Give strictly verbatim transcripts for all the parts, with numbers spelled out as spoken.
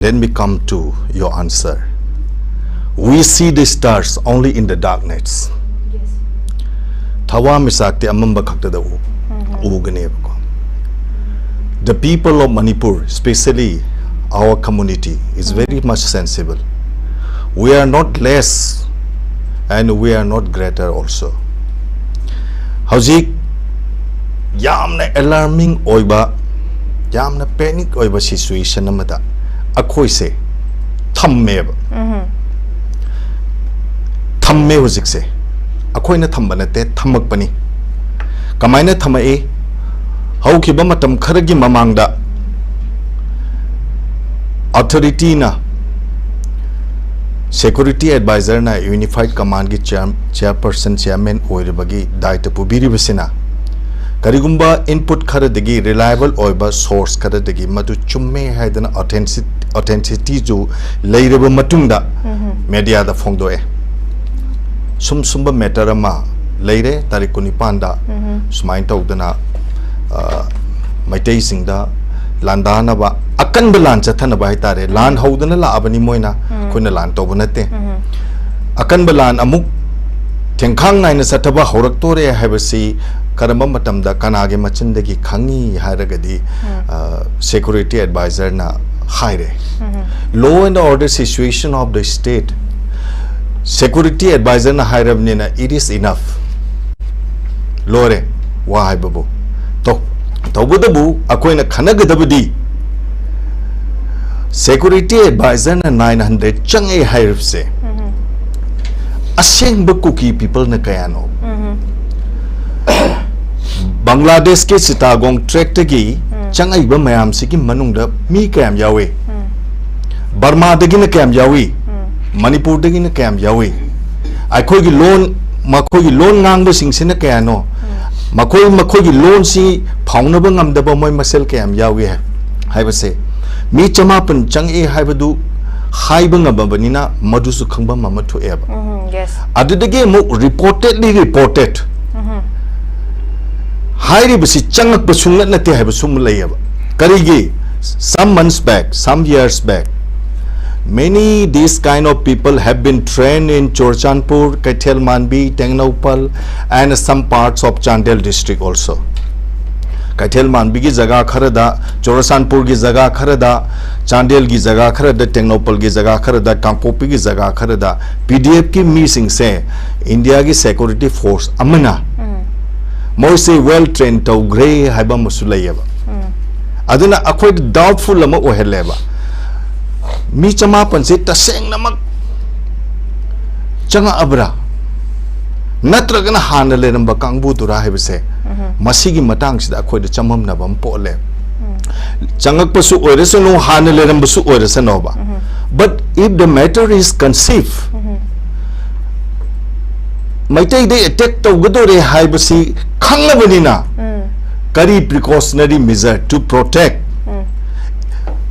Let me come to your answer. We see the stars only in the darkness. ꯊꯋꯥꯟꯃꯤꯆꯥꯛꯇꯤ ꯑꯃꯝꯕ ꯈꯛꯇꯗ ꯎ ꯎꯒꯅꯦꯕꯀꯣ. The people of Manipur, especially our community, is very much sensible. We are not less and we are not greater also. ꯍꯧꯖꯤꯛ ꯌꯥꯝꯅ ꯑꯦꯂꯥꯔꯃꯤꯡ ꯑꯣꯏꯕ, ꯌꯥꯝꯅ panic ꯑꯣꯏꯕ situation ꯑꯃꯗ ꯑꯩꯈꯣꯏꯁꯦ ꯊꯝꯃꯦꯕ꯫ ꯊꯝꯃꯦ ꯍꯧꯖꯤꯛꯁꯦ꯫ ꯑꯩꯈꯣꯏꯅ ꯊꯝꯕ ꯅꯠꯇꯦ, ꯊꯝꯃꯛꯄꯅꯤ꯫ ꯀꯃꯥꯏꯅ ꯊꯝꯃꯛꯏ? ꯍꯧꯈꯤꯕ ꯃꯇꯝ ꯈꯔꯒꯤ ꯃꯃꯥꯡꯗ ꯑꯣꯊꯣꯔꯤꯇꯤꯅ, ꯁꯦꯀ꯭ꯌꯨꯔꯤꯇꯤ ꯑꯦꯗꯚꯥꯏꯖꯔꯅ ꯌꯨꯅꯤꯐꯥꯏꯠ ꯀꯃꯥꯟꯒꯤ ꯆꯤꯌꯔ-, ꯆꯤꯌꯔꯄꯔꯁꯟ, ꯆꯤꯌꯔꯃꯦꯟ ꯑꯣꯏꯔꯤꯕꯒꯤ ꯗꯥꯏꯇ ꯄꯨꯕꯤꯔꯤꯕꯁꯤꯅ, ꯀꯔꯤꯒꯨꯝꯕ ꯏꯟꯄꯨꯠ ꯈꯔꯗꯒꯤ, ꯔꯤꯂꯥꯏꯕꯜ ꯑꯣꯏꯕ ꯁꯣꯔꯁ ꯈꯔꯗꯒꯤ ꯃꯗꯨ ꯆꯨꯝꯃꯦ ꯍꯥꯏꯗꯅ ꯑꯣꯊꯦꯟꯁꯤ-, ꯑꯣꯊꯦꯟꯁꯤꯇꯤꯁꯨ ꯂꯩꯔꯕ ꯃꯇꯨꯡꯗ ꯃꯦꯗꯤꯌꯥꯗ ꯐꯣꯡꯗꯣꯛꯑꯦ꯫ ꯁꯨꯝ ꯁꯨꯝꯕ ꯃꯦꯇꯔ ꯑꯃ ꯂꯩꯔꯦ, ꯇꯥꯔꯤꯛ ꯀꯨꯟꯅꯤꯄꯥꯟꯗ ꯁꯨꯃꯥꯏꯅ ꯇꯧꯗꯅ, ꯑ, ꯃꯩꯇꯩꯁꯤꯡꯗ ꯂꯥꯟꯗꯥꯅꯕ, ꯑꯀꯟꯕ ꯂꯥꯟ ꯆꯠꯊꯅꯕ ꯍꯥꯏꯇꯥꯔꯦ꯫ ꯂꯥꯟ ꯍꯧꯗꯅ ꯂꯥꯛꯑꯕꯅꯤ ꯃꯣꯏꯅ, ꯑꯩꯈꯣꯏꯅ ꯂꯥꯟ ꯇꯧꯕ ꯅꯠꯇꯦ꯫ ꯑꯀꯟꯕ ꯂꯥꯟ ꯑꯃꯨꯛ ꯊꯦꯡꯈꯥꯡ ꯅꯥꯏꯅ ꯆꯠꯊꯕ ꯍꯧꯔꯛꯇꯣꯔꯦ ꯍꯥꯏꯕꯁꯤ ꯀꯔꯝꯕ ꯃꯇꯝꯗ ꯀꯅꯥꯒꯤ ꯃꯆꯤꯟꯗꯒꯤ ꯈꯪꯉꯤ ꯍꯥꯏꯔꯒꯗꯤ, ꯑ, ꯁꯦꯀ꯭ꯌꯨꯔꯤꯇꯤ ꯑꯦꯗꯚꯥꯏꯖꯔꯅ ꯍꯥꯏꯔꯦ꯫ Law and order situation of the state, security ꯑꯦꯗꯚꯥꯏꯖꯔꯅ ꯍꯥꯏꯔꯕꯅꯤꯅ, it is enough. ꯂꯣꯏꯔꯦ ꯋꯥ ꯍꯥꯏꯕꯕꯨ꯫ ꯇꯧ-, ꯇꯧꯕꯇꯕꯨ ꯑꯩꯈꯣꯏꯅ ꯈꯟꯅꯒꯗꯕꯗꯤ, ꯁꯦꯀ꯭ꯌꯨꯔꯤꯇꯤ ꯑꯦꯗꯚꯥꯏꯖꯔꯅ ꯅꯥꯏꯟ ꯍꯟꯗ꯭ꯔꯦꯗ ꯆꯪꯉꯛꯑꯦ ꯍꯥꯏꯔꯤꯕꯁꯦ ꯑꯁꯦꯡꯕ ꯀꯨꯀꯤ ꯄꯤꯄꯜꯅ ꯀꯌꯥꯅꯣ? ꯕꯪꯒ꯭ꯂꯥꯗꯦꯁꯀꯤ ꯆꯤꯇꯥꯒꯣꯡ ꯇ꯭ꯔꯦꯛꯇꯒꯤ ꯆꯪꯉꯛꯏꯕ ꯃꯌꯥꯝꯁꯤꯒꯤ ꯃꯅꯨꯡꯗ ꯃꯤ ꯀꯌꯥꯝ ꯌꯥꯎꯏ? ꯕꯔꯃꯥꯗꯒꯤꯅ ꯀꯌꯥꯝ ꯌꯥꯎꯏ? ꯃꯅꯤꯄꯨꯔꯗꯒꯤꯅ ꯀꯌꯥꯝ ꯌꯥꯎꯏ? ꯑꯩꯈꯣꯏꯒꯤ ꯂꯣꯟ, ꯃꯈꯣꯏꯒꯤ ꯂꯣꯟ ꯉꯥꯡꯕꯁꯤꯡꯁꯤꯅ ꯀꯌꯥꯅꯣ? ꯃꯈꯣꯏ, ꯃꯈꯣꯏꯒꯤ ꯂꯣꯟꯁꯤ ꯐꯥꯎꯅꯕ ꯉꯝꯗꯕ ꯃꯣꯏ ꯃꯁꯦꯜ ꯀꯌꯥꯝ ꯌꯥꯎꯏ ꯍꯥꯏ-, ꯍꯥꯏꯕꯁꯦ, ꯃꯤ ꯆꯃꯥꯄꯟ ꯆꯪꯉꯛꯑꯦ ꯍꯥꯏꯕꯗꯨ ꯍꯥꯏꯕ ꯉꯝꯃꯕꯅꯤꯅ ꯃꯗꯨꯁꯨ ꯈꯪꯐꯝ ꯑꯃ ꯊꯣꯛꯑꯦꯕ꯫ ꯎꯝ, yes. ꯑꯗꯨꯗꯒꯤ ꯑꯃꯨꯛ ꯔꯤꯄꯣꯔꯇꯦꯠꯂꯤ ꯔꯤꯄꯣꯔꯇꯦꯠ ꯍꯥꯏꯔꯤꯕꯁꯤ ꯆꯪꯉꯛꯄ ꯁꯨꯡꯅꯠ ꯅꯠꯇꯦ ꯍꯥꯏꯕꯁꯨ ꯑꯃ ꯂꯩꯌꯦꯕ꯫ ꯀꯔꯤꯒꯤ? Some months back, some years back, many these kind of people have been trained in Churachandpur, Keithelmanbi, Tengnoupal, and some parts of Chandel district also. ꯀꯩꯊꯦꯜ ꯃꯥꯟꯕꯤꯒꯤ ꯖꯒꯥ ꯈꯔꯗ, ꯆꯨꯔꯆꯥꯟꯄꯨꯔꯒꯤ ꯖꯒꯥ ꯈꯔꯗ, ꯆꯥꯟꯗꯦꯜꯒꯤ ꯖꯒꯥ ꯈꯔꯗ, ꯇꯦꯡꯅꯧꯄꯜꯒꯤ ꯖꯒꯥ ꯈꯔꯗ, ꯀꯥꯡꯄꯣꯛꯄꯤꯒꯤ ꯖꯒꯥ ꯈꯔꯗ ꯄꯤ ꯗꯤ ꯑꯦꯐꯀꯤ ꯃꯤꯁꯤꯡꯁꯦ ꯏꯟꯗꯤꯌꯥꯒꯤ ꯁꯦꯀ꯭ꯌꯨꯔꯤꯇꯤ ꯐꯣꯔꯁ ꯑꯃꯅ ꯎꯝ꯫ ꯃꯣꯏꯁꯦ ꯋꯦꯜ ꯇ꯭ꯔꯦꯟ ꯇꯧꯈ꯭ꯔꯦ ꯍꯥꯏꯕ ꯑꯃꯁꯨ ꯂꯩꯌꯦꯕ꯫ ꯎꯝ꯫ ꯑꯗꯨꯅ ꯑꯩꯈꯣꯏꯗ ꯗꯥꯎꯠꯐꯨꯜ ꯑꯃ ꯑꯣꯏꯍꯜꯂꯦꯕ꯫ ꯃꯤ ꯆꯃꯥꯄꯟꯁꯦ ꯇꯁꯦꯡꯅꯃꯛ ꯆꯪꯉꯛꯑꯕ꯭ꯔꯥ, ꯅꯠꯇ꯭ꯔꯒꯅ ꯍꯥꯟꯅ ꯂꯩꯔꯝꯕ ꯀꯥꯡꯕꯨꯗꯨꯔꯥ ꯍꯥꯏꯕꯁꯦ, ꯎꯝ꯫ ꯃꯁꯤꯒꯤ ꯃꯇꯥꯡꯁꯤꯗ ꯑꯩꯈꯣꯏꯗ ꯆꯃꯝꯅꯕ ꯑꯃ ꯄꯣꯛꯂꯦ꯫ ꯎꯝ꯫ ꯆꯪꯉꯛꯄꯁꯨ ꯑꯣꯏꯔꯁꯅꯨ, ꯍꯥꯟꯅ ꯂꯩꯔꯝꯕꯁꯨ ꯑꯣꯏꯔꯁꯅꯣꯕ꯫ Um. But if the matter is conceive, um. ꯃꯩꯇꯩꯗ ꯑꯦꯇꯦꯛ ꯇꯧꯒꯗꯣꯔꯦ ꯍꯥꯏꯕꯁꯤ ꯈꯪꯂꯕꯅꯤꯅ, ꯎꯝ꯫ ꯀꯔꯤ precautionary measure to protect? ꯎꯝ꯫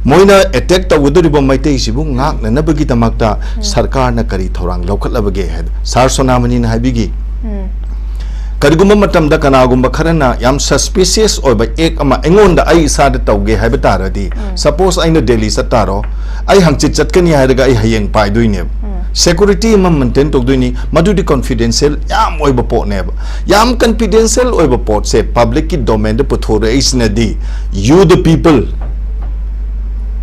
ꯃꯣꯏꯅ ꯑꯦꯇꯦꯛ ꯇꯧꯒꯗꯧꯔꯤꯕ ꯃꯩꯇꯩꯁꯤꯕꯨ ꯉꯥꯛꯅꯅꯕꯒꯤꯗꯃꯛꯇ ꯎꯝ꯫ ꯁꯔꯀꯥꯔꯅ ꯀꯔꯤ ꯊꯧꯔꯥꯡ ꯂꯧꯈꯠꯂꯕꯒꯦ ꯍꯥꯏꯗ ꯁꯥꯔ ꯁꯣꯅꯥꯃꯅꯤꯅ ꯍꯥꯏꯕꯤꯈꯤ꯫ ꯎꯝ꯫ ꯀꯔꯤꯒꯨꯝꯕ ꯃꯇꯝꯗ ꯀꯅꯥꯒꯨꯝꯕ ꯈꯔꯅ ꯌꯥꯝ suspicious ꯑꯣꯏꯕ act ꯑꯃ ꯑꯩꯉꯣꯟꯗ, ꯑꯩ ꯏꯁꯥꯗ ꯇꯧꯒꯦ ꯍꯥꯏꯕ ꯇꯥꯔꯗꯤ, ꯎꯝ꯫ Suppose ꯑꯩꯅ ꯗꯦꯜꯂꯤ ꯆꯠꯇꯥꯔꯣ, ꯑꯩ ꯍꯪꯆꯤꯠ ꯆꯠꯀꯅꯤ ꯍꯥꯏꯔꯒ ꯑꯩ ꯍꯌꯦꯡ ꯄꯥꯏꯗꯣꯏꯅꯦꯕ꯫ ꯎꯝ꯫ Security ꯑꯃ maintain ꯇꯧꯗꯣꯏꯅꯤ, ꯃꯗꯨꯗꯤ confidential ꯌꯥꯝ ꯑꯣꯏꯕ ꯄꯣꯠꯅꯦꯕ꯫ ꯌꯥꯝ confidential ꯑꯣꯏꯕ ꯄꯣꯠꯁꯦ publicꯀꯤ domainꯗ ꯄꯨꯊꯣꯔꯛꯏꯁꯤꯅꯗꯤ, you the people,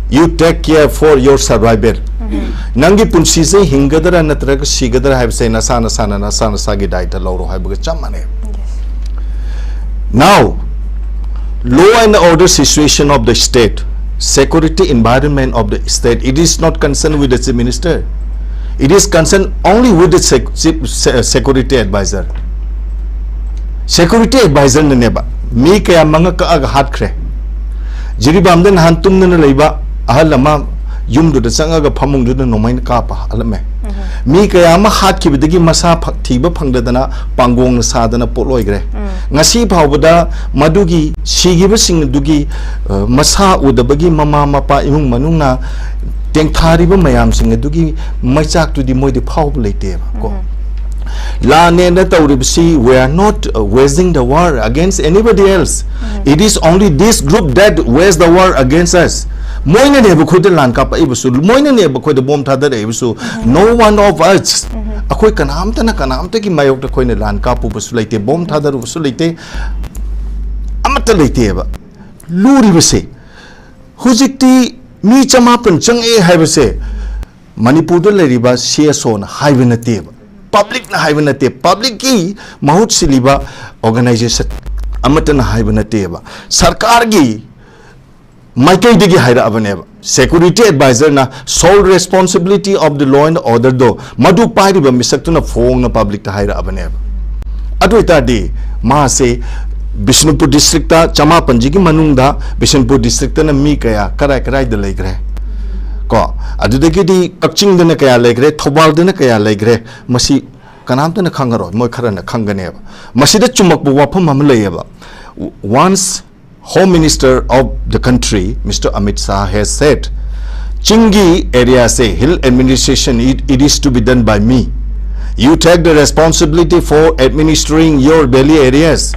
you take care for your survival. ꯎꯝ꯫ ꯅꯪꯒꯤ ꯄꯨꯟꯁꯤꯁꯦ ꯍꯤꯡꯒꯗ꯭ꯔꯥ ꯅꯠꯇ꯭ꯔꯒ ꯁꯤꯒꯗ꯭ꯔꯥ ꯍꯥꯏꯕꯁꯦ ꯅꯁꯥ ꯅꯁꯥꯅ ꯅꯁꯥ ꯅꯁꯥꯒꯤ ꯗꯥꯏꯇ ꯂꯧꯔꯣ ꯍꯥꯏꯕꯒ ꯆꯞ ꯃꯥꯟꯅꯩ꯫ Yes. Now, law and order situation of the state, security environment of the state, it is not concerned with the chief minister. It is concerned only with the sec-, chief se-, security advisor. Security advisorꯅꯅꯦꯕ ꯃꯤ ꯀꯌꯥ ꯃꯉꯛ ꯀꯛꯑꯒ ꯍꯥꯠꯈ꯭ꯔꯦ꯫ ꯖꯤꯔꯤꯕꯥꯝꯗ ꯅꯍꯥꯟ ꯇꯨꯝꯗꯅ ꯂꯩꯕ ꯑꯍꯜ ꯑꯃ ꯌꯨꯝꯗꯨꯗ ꯆꯪꯉꯒ ꯐꯃꯨꯡꯗꯨꯗ ꯅꯣꯡꯃꯩꯅ ꯀꯥꯞꯄ ꯍꯥꯠꯂꯝꯃꯦ꯫ ꯎꯝ꯫ ꯃꯤ ꯀꯌꯥ ꯑꯃ ꯍꯥꯠꯈꯤꯕꯗꯒꯤ ꯃꯁꯥ ꯐ-, ꯊꯤꯕ ꯐꯪꯗꯗꯅ ꯄꯥꯡꯒꯣꯡꯅ ꯁꯥꯗꯅ ꯄꯣꯠꯂꯣꯏꯈ꯭ꯔꯦ꯫ ꯎꯝ꯫ ꯉꯁꯤ ꯐꯥꯎꯕꯗ ꯃꯗꯨꯒꯤ ꯁꯤꯈꯤꯕꯁꯤꯡ ꯑꯗꯨꯒꯤ, ꯑ, ꯃꯁꯥ ꯎꯗꯕꯒꯤ ꯃꯃꯥ ꯃꯄꯥ ꯏꯃꯨꯡ ꯃꯅꯨꯡꯅ ꯇꯦꯡꯊꯥꯔꯤꯕ ꯃꯌꯥꯝꯁꯤꯡ ꯑꯗꯨꯒꯤ ꯃꯩꯆꯥꯛꯇꯨꯗꯤ ꯃꯣꯏꯗꯤ ꯐꯥꯎꯕ ꯂꯩꯇꯦꯕ ꯀꯣ꯫ ꯎꯝ꯫ ꯂꯥꯟꯅꯦꯅ ꯇꯧꯔꯤꯕꯁꯤ, we are not, uh, waging the war against anybody else. It is only this group that wage the war against us. ꯃꯣꯏꯅꯅꯦꯕ ꯑꯩꯈꯣꯏꯗ ꯂꯥꯟ ꯀꯥꯞꯄꯛꯏꯕꯁꯨ, ꯃꯣꯏꯅꯅꯦꯕ ꯑꯩꯈꯣꯏꯗ bomb ꯊꯥꯗꯔꯛꯏꯕꯁꯨ. No one of us, ꯑꯩꯈꯣꯏ ꯀꯅꯥꯝꯇꯅ ꯀꯅꯥꯝꯇꯒꯤ ꯃꯥꯌꯣꯛꯇ ꯑꯩꯈꯣꯏꯅ ꯂꯥꯟ ꯀꯥꯞꯄꯨꯕꯁꯨ ꯂꯩꯇꯦ, ꯕꯣꯝ ꯊꯥꯗꯔꯨꯕꯁꯨ ꯂꯩꯇꯦ, ꯑꯃꯠꯇ ꯂꯩꯇꯦꯕ꯫ ꯂꯨꯔꯤꯕꯁꯦ ꯍꯧꯖꯤꯛꯇꯤ ꯃꯤ ꯆꯃꯥꯄꯟ ꯆꯪꯉꯛꯑꯦ ꯍꯥꯏꯕꯁꯦ ꯃꯅꯤꯄꯨꯔꯗ ꯂꯩꯔꯤꯕ ꯁꯤ ꯑꯦꯁ ꯑꯣꯅ ꯍꯥꯏꯕ ꯅꯠꯇꯦꯕ, ꯄꯕ꯭ꯂꯤꯛꯅ ꯍꯥꯏꯕ ꯅꯠꯇꯦ, ꯄꯕ꯭ꯂꯤꯛꯀꯤ ꯃꯍꯨꯠ ꯁꯤꯜꯂꯤꯕ ꯑꯣꯔꯒꯅꯥꯏꯖꯦꯁꯟ ꯑꯃꯠꯇꯅ ꯍꯥꯏꯕ ꯅꯠꯇꯦꯕ, ꯁꯔꯀꯥꯔꯒꯤ ꯃꯥꯏꯀꯩꯗꯒꯤ ꯍꯥꯏꯔꯛꯑꯕꯅꯦꯕ꯫ ꯁꯦꯀ꯭ꯌꯨꯔꯤꯇꯤ ꯑꯦꯗꯚꯥꯏꯖꯔꯅ sole responsibility of the law and order ꯗꯣ ꯃꯗꯨ ꯄꯥꯏꯔꯤꯕ ꯃꯤꯁꯛꯇꯨꯅ ꯐꯣꯡꯅ ꯄꯕ꯭ꯂꯤꯛꯇ ꯍꯥꯏꯔꯛꯑꯕꯅꯦꯕ꯫ ꯑꯗꯨ ꯑꯣꯏꯇꯥꯔꯗꯤ ꯃꯥꯁꯦ ꯕꯤꯁꯅꯨꯄꯨꯔ ꯗꯤꯁꯇ꯭ꯔꯤꯛꯇ ꯆꯃꯥꯄꯟꯁꯤꯒꯤ ꯃꯅꯨꯡꯗ ꯕꯤꯁꯅꯨꯄꯨꯔ ꯗꯤꯁꯇ꯭ꯔꯤꯛꯇꯅ ꯃꯤ ꯀꯌꯥ ꯀꯔꯥꯏ ꯀꯔꯥꯏꯗ ꯂꯩꯈ꯭ꯔꯦ ꯀꯣ? ꯑꯗꯨꯗꯒꯤꯗꯤ ꯀꯛꯆꯤꯡꯗꯅ ꯀꯌꯥ ꯂꯩꯈ꯭ꯔꯦ, ꯊꯧꯕꯥꯜꯗꯅ ꯀꯌꯥ ꯂꯩꯈ꯭ꯔꯦ, ꯃꯁꯤ ꯀꯅꯥꯝꯇꯅ ꯈꯪꯉꯔꯣꯏ, ꯃꯣꯏ ꯈꯔꯅ ꯈꯪꯒꯅꯦꯕ꯫ ꯃꯁꯤꯗ ꯆꯨꯝꯃꯛꯄ ꯋꯥꯐꯝ ꯑꯃ ꯂꯩꯌꯦꯕ꯫ Once Home Minister of the country, Mister Amit Shah, has said, "Chingi area se hill administration, it, it is to be done by me. You take the responsibility for administering your Delhi areas."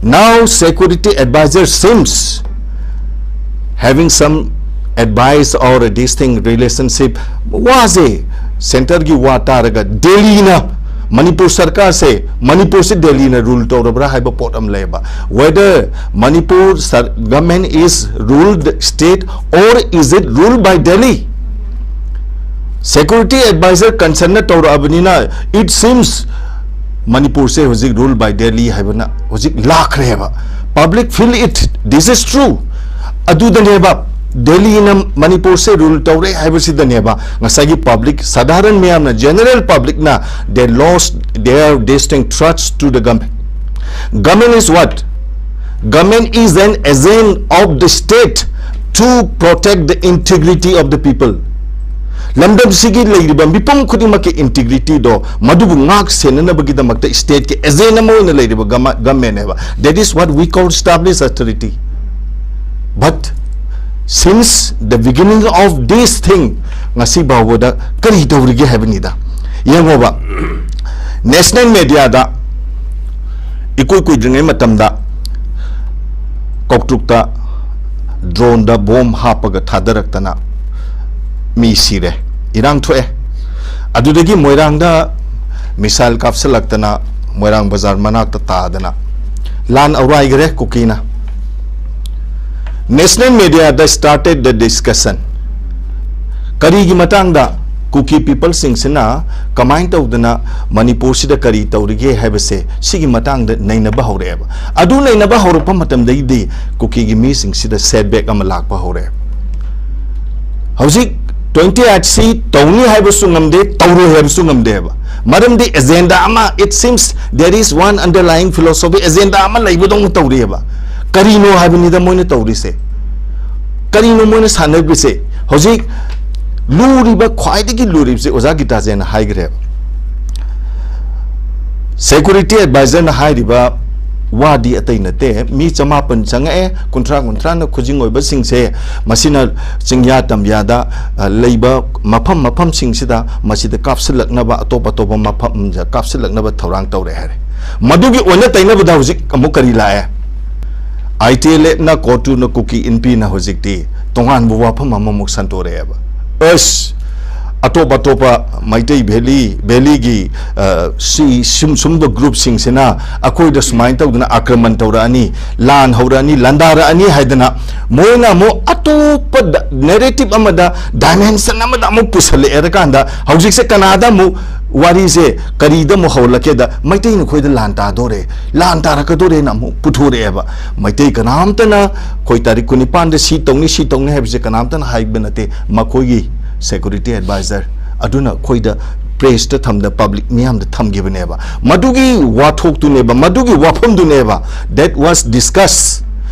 Now, security advisor seems having some advice or this thing relationship, ꯋꯥꯁꯦ ꯁꯦꯟꯇꯔꯒꯤ ꯋꯥ ꯇꯥꯔꯒ ꯗꯦꯜꯂꯤꯅ ꯃꯅꯤꯄꯨꯔ ꯁꯔꯀꯥꯔꯁꯦ, ꯃꯅꯤꯄꯨꯔꯁꯦ ꯗꯦꯜꯂꯤꯅ rule ꯇꯧꯔꯕ꯭ꯔꯥ ꯍꯥꯏꯕ ꯄꯣꯠ ꯑꯃ ꯂꯩꯌꯦꯕ꯫ Whether Manipur sar-, government is ruled state or is it ruled by Delhi? Security advisor concernꯅ ꯇꯧꯔꯛꯑꯕꯅꯤꯅ, it seems ꯃꯅꯤꯄꯨꯔꯁꯦ ꯍꯧꯖꯤꯛ ruled by Delhi ꯍꯥꯏꯕꯅ ꯍꯧꯖꯤꯛ ꯂꯥꯛꯈ꯭ꯔꯦꯕ꯫ Public feel it, this is true. ꯑꯗꯨꯗꯅꯦꯕ, ꯗꯦꯜꯂꯤꯅ ꯃꯅꯤꯄꯨꯔꯁꯦ ꯔꯨꯜ ꯇꯧꯔꯦ ꯍꯥꯏꯕꯁꯤꯗꯅꯦꯕ ꯉꯁꯥꯏꯒꯤ ꯄꯕ꯭ꯂꯤꯛ, ꯁꯥꯙꯥꯔꯟ ꯃꯤꯌꯥꯝꯅ, general ꯄꯕ꯭ꯂꯤꯛꯅ, they lost their distinct trust to the government. Government is what? Government is an agent of the state to protect the integrity of the people. ꯂꯝꯗꯝꯁꯤꯒꯤ ꯂꯩꯔꯤꯕ ꯃꯤꯄꯨꯝ ꯈꯨꯗꯤꯡꯃꯛꯀꯤ ꯏꯟꯇꯤꯒ꯭ꯔꯤꯇꯤꯗꯣ, ꯃꯗꯨꯕꯨ ꯉꯥꯛ ꯁꯦꯟꯅꯅꯕꯒꯤꯗꯃꯛꯇ ꯁ꯭ꯇꯦꯠꯀꯤ ꯑꯦꯖꯦꯟ ꯑꯃ ꯑꯣꯏꯅ ꯂꯩꯔꯤꯕ ꯒꯃ-, ꯒꯃꯦꯟꯅꯦꯕ꯫ That is what we call established authority. But since the beginning of this thing, ꯉꯁꯤ ꯐꯥꯎꯕꯗ ꯀꯔꯤ ꯇꯧꯔꯤꯒꯦ ꯍꯥꯏꯕꯅꯤꯗ꯫ ꯌꯦꯡꯉꯣꯕ, National mediaꯗ ꯏꯀꯨꯏ ꯀꯨꯏꯗ꯭ꯔꯤꯉꯩ ꯃꯇꯝꯗ ꯀꯧꯇ꯭ꯔꯨꯛꯇ droneꯗ bomb ꯍꯥꯞꯄꯒ ꯊꯥꯗꯔꯛꯇꯅ ꯃꯤ ꯁꯤꯔꯦ, ꯏꯔꯥꯡ ꯊꯣꯛꯑꯦ꯫ ꯑꯗꯨꯗꯒꯤ ꯃꯣꯏꯔꯥꯡꯗ missile ꯀꯥꯞꯁꯤꯜꯂꯛꯇꯅ ꯃꯣꯏꯔꯥꯡ ꯕꯖꯥꯔ ꯃꯅꯥꯛꯇ ꯇꯥꯗꯅ ꯂꯥꯟ ꯑꯧꯔꯥꯏꯈ꯭ꯔꯦ ꯀꯨꯀꯤꯅ꯫ National mediaꯗ started the discussion꯫ ꯀꯔꯤꯒꯤ ꯃꯇꯥꯡꯗ? ꯀꯨꯀꯤ peopleꯁꯤꯡꯁꯤꯅ ꯀꯃꯥꯏꯅ ꯇꯧꯗꯅ ꯃꯅꯤꯄꯨꯔꯁꯤꯗ ꯀꯔꯤ ꯇꯧꯔꯤꯒꯦ ꯍꯥꯏꯕꯁꯦ, ꯁꯤꯒꯤ ꯃꯇꯥꯡꯗ ꯅꯩꯅꯕ ꯍꯧꯔꯛꯑꯦꯕ꯫ ꯑꯗꯨ ꯅꯩꯅꯕ ꯍꯧꯔꯛꯄ ꯃꯇꯝꯗꯒꯤꯗꯤ ꯀꯨꯀꯤꯒꯤ ꯃꯤꯁꯤꯡꯁꯤꯗ setback ꯑꯃ ꯂꯥꯛꯄ ꯍꯧꯔꯛꯑꯦ꯫ ꯍꯧꯖꯤꯛ twenty eight C ꯇꯧꯅꯤ ꯍꯥꯏꯕꯁꯨ ꯉꯝꯗꯦ, ꯇꯧꯔꯣꯏ ꯍꯥꯏꯕꯁꯨ ꯉꯝꯗꯦꯕ꯫ ꯃꯔꯝꯗꯤ agenda ꯑꯃ, it seems there is one underlying philosophy, agenda ꯑꯃ ꯂꯩꯕꯗꯧꯅ ꯇꯧꯔꯤꯑꯕ꯫ ꯀꯔꯤꯅꯣ ꯍꯥꯏꯕꯅꯤꯗ ꯃꯣꯏꯅ ꯇꯧꯔꯤꯁꯦ? ꯀꯔꯤꯅꯣ ꯃꯣꯏꯅ ꯁꯥꯟꯅꯔꯤꯁꯦ? ꯍꯧꯖꯤꯛ ꯂꯨꯔꯤꯕ, ꯈ꯭ꯋꯥꯏꯗꯒꯤ ꯂꯨꯔꯤꯕꯁꯦ ꯑꯣꯖꯥ ꯒꯤꯇꯥꯖꯦꯟꯅ ꯍꯥꯏꯈ꯭ꯔꯦꯕ꯫ Security advisorꯅ ꯍꯥꯏꯔꯤꯕ ꯋꯥꯗꯤ ꯑꯇꯩ ꯅꯠꯇꯦ꯫ ꯃꯤ ꯆꯃꯥꯄꯟ ꯆꯪꯉꯛꯑꯦ, ꯀꯨꯟꯊ꯭ꯔꯥ ꯀꯨꯟꯊ꯭ꯔꯥꯅ ꯈꯨꯖꯤꯡ ꯑꯣꯏꯕꯁꯤꯡꯁꯦ, ꯃꯁꯤꯅ ꯆꯤꯡꯌꯥ ꯇꯝꯌꯥꯗ, ꯑ, ꯂꯩꯕ ꯃꯐꯝ ꯃꯐꯝꯁꯤꯡꯁꯤꯗ ꯃꯁꯤꯗ ꯀꯥꯞꯁꯤꯜꯂꯛꯅꯕ, ꯑꯇꯣꯞ ꯑꯇꯣꯞꯄ ꯃꯐꯝꯗ ꯀꯥꯞꯁꯤꯜꯂꯛꯅꯕ ꯊꯧꯔꯥꯡ ꯇꯧꯔꯦ ꯍꯥꯏꯔꯦ꯫ ꯃꯗꯨꯒꯤ ꯑꯣꯟꯅ ꯇꯩꯅꯕꯗ ꯍꯧꯖꯤꯛ ꯑꯃꯨꯛ ꯀꯔꯤ ꯂꯥꯛꯑꯦ? ITLFꯅ, ꯀꯣꯇꯨꯅ, ꯀꯨꯀꯤ ꯏꯟꯄꯤꯅ ꯍꯧꯖꯤꯛꯇꯤ ꯇꯣꯉꯥꯟꯕ ꯋꯥꯐꯝ ꯑꯃꯃꯨꯛ ꯁꯟꯗꯣꯔꯛꯑꯦꯕ꯫ ꯑꯁ, ꯑꯇꯣꯞ ꯑꯇꯣꯞꯄ ꯃꯩꯇꯩ valley, valleyꯒꯤ, ꯑ, ꯁꯤ, ꯁꯨꯝ, ꯁꯨꯝꯕ groupꯁꯤꯡꯁꯤꯅ ꯑꯩꯈꯣꯏꯗ ꯁꯨꯃꯥꯏꯅ ꯇꯧꯗꯅ ꯑꯥꯀ꯭ꯔꯃꯟ ꯇꯧꯔꯛꯑꯅꯤ, ꯂꯥꯟ ꯍꯧꯔꯛꯑꯅꯤ, ꯂꯥꯟꯗꯥꯔꯛꯑꯅꯤ ꯍꯥꯏꯗꯅ ꯃꯣꯏꯅ ꯑꯃꯨꯛ ꯑꯇꯣꯞꯄ ꯗ-, narrative ꯑꯃꯗ, dimension ꯑꯃꯗ ꯑꯃꯨꯛ ꯄꯨꯁꯜꯂꯛꯑꯦ꯫ ꯀꯥꯟꯗ ꯍꯧꯖꯤꯛꯁꯦ ꯀꯅꯥꯗ ꯑꯃꯨꯛ ꯋꯥꯔꯤꯁꯦ ꯀꯔꯤꯗ ꯑꯃꯨꯛ ꯍꯧꯔꯛꯀꯦꯗ, ꯃꯩꯇꯩꯅ ꯑꯩꯈꯣꯏꯗ ꯂꯥꯟ ꯇꯥꯗꯣꯔꯦ, ꯂꯥꯟ ꯇꯥꯔꯛꯀꯗꯣꯔꯦꯅ ꯑꯃꯨꯛ ꯄꯨꯊꯣꯔꯛꯑꯦꯕ꯫ ꯃꯩꯇꯩ ꯀꯅꯥꯝꯇꯅ ꯑꯩꯈꯣꯏ ꯇꯥꯔꯤꯛ ꯀꯨꯟꯅꯤꯄꯥꯟꯗ ꯁꯤ ꯇꯧꯅꯤ, ꯁꯤ ꯇꯧꯅꯤ ꯍꯥꯏꯕꯁꯦ ꯀꯅꯥꯝꯇꯅ ꯍꯥꯏꯕ ꯅꯠꯇꯦ꯫ ꯃꯈꯣꯏꯒꯤ security advisor ꯑꯗꯨꯅ ꯑꯩꯈꯣꯏꯗ pressꯇ ꯊꯝꯗ, public ꯃꯤꯌꯥꯝꯗ ꯊꯝꯈꯤꯕꯅꯦꯕ꯫ ꯃꯗꯨꯒꯤ ꯋꯥꯊꯣꯛꯇꯨꯅꯦꯕ, ꯃꯗꯨꯒꯤ ꯋꯥꯐꯝꯗꯨꯅꯦꯕ, that was discussed꯫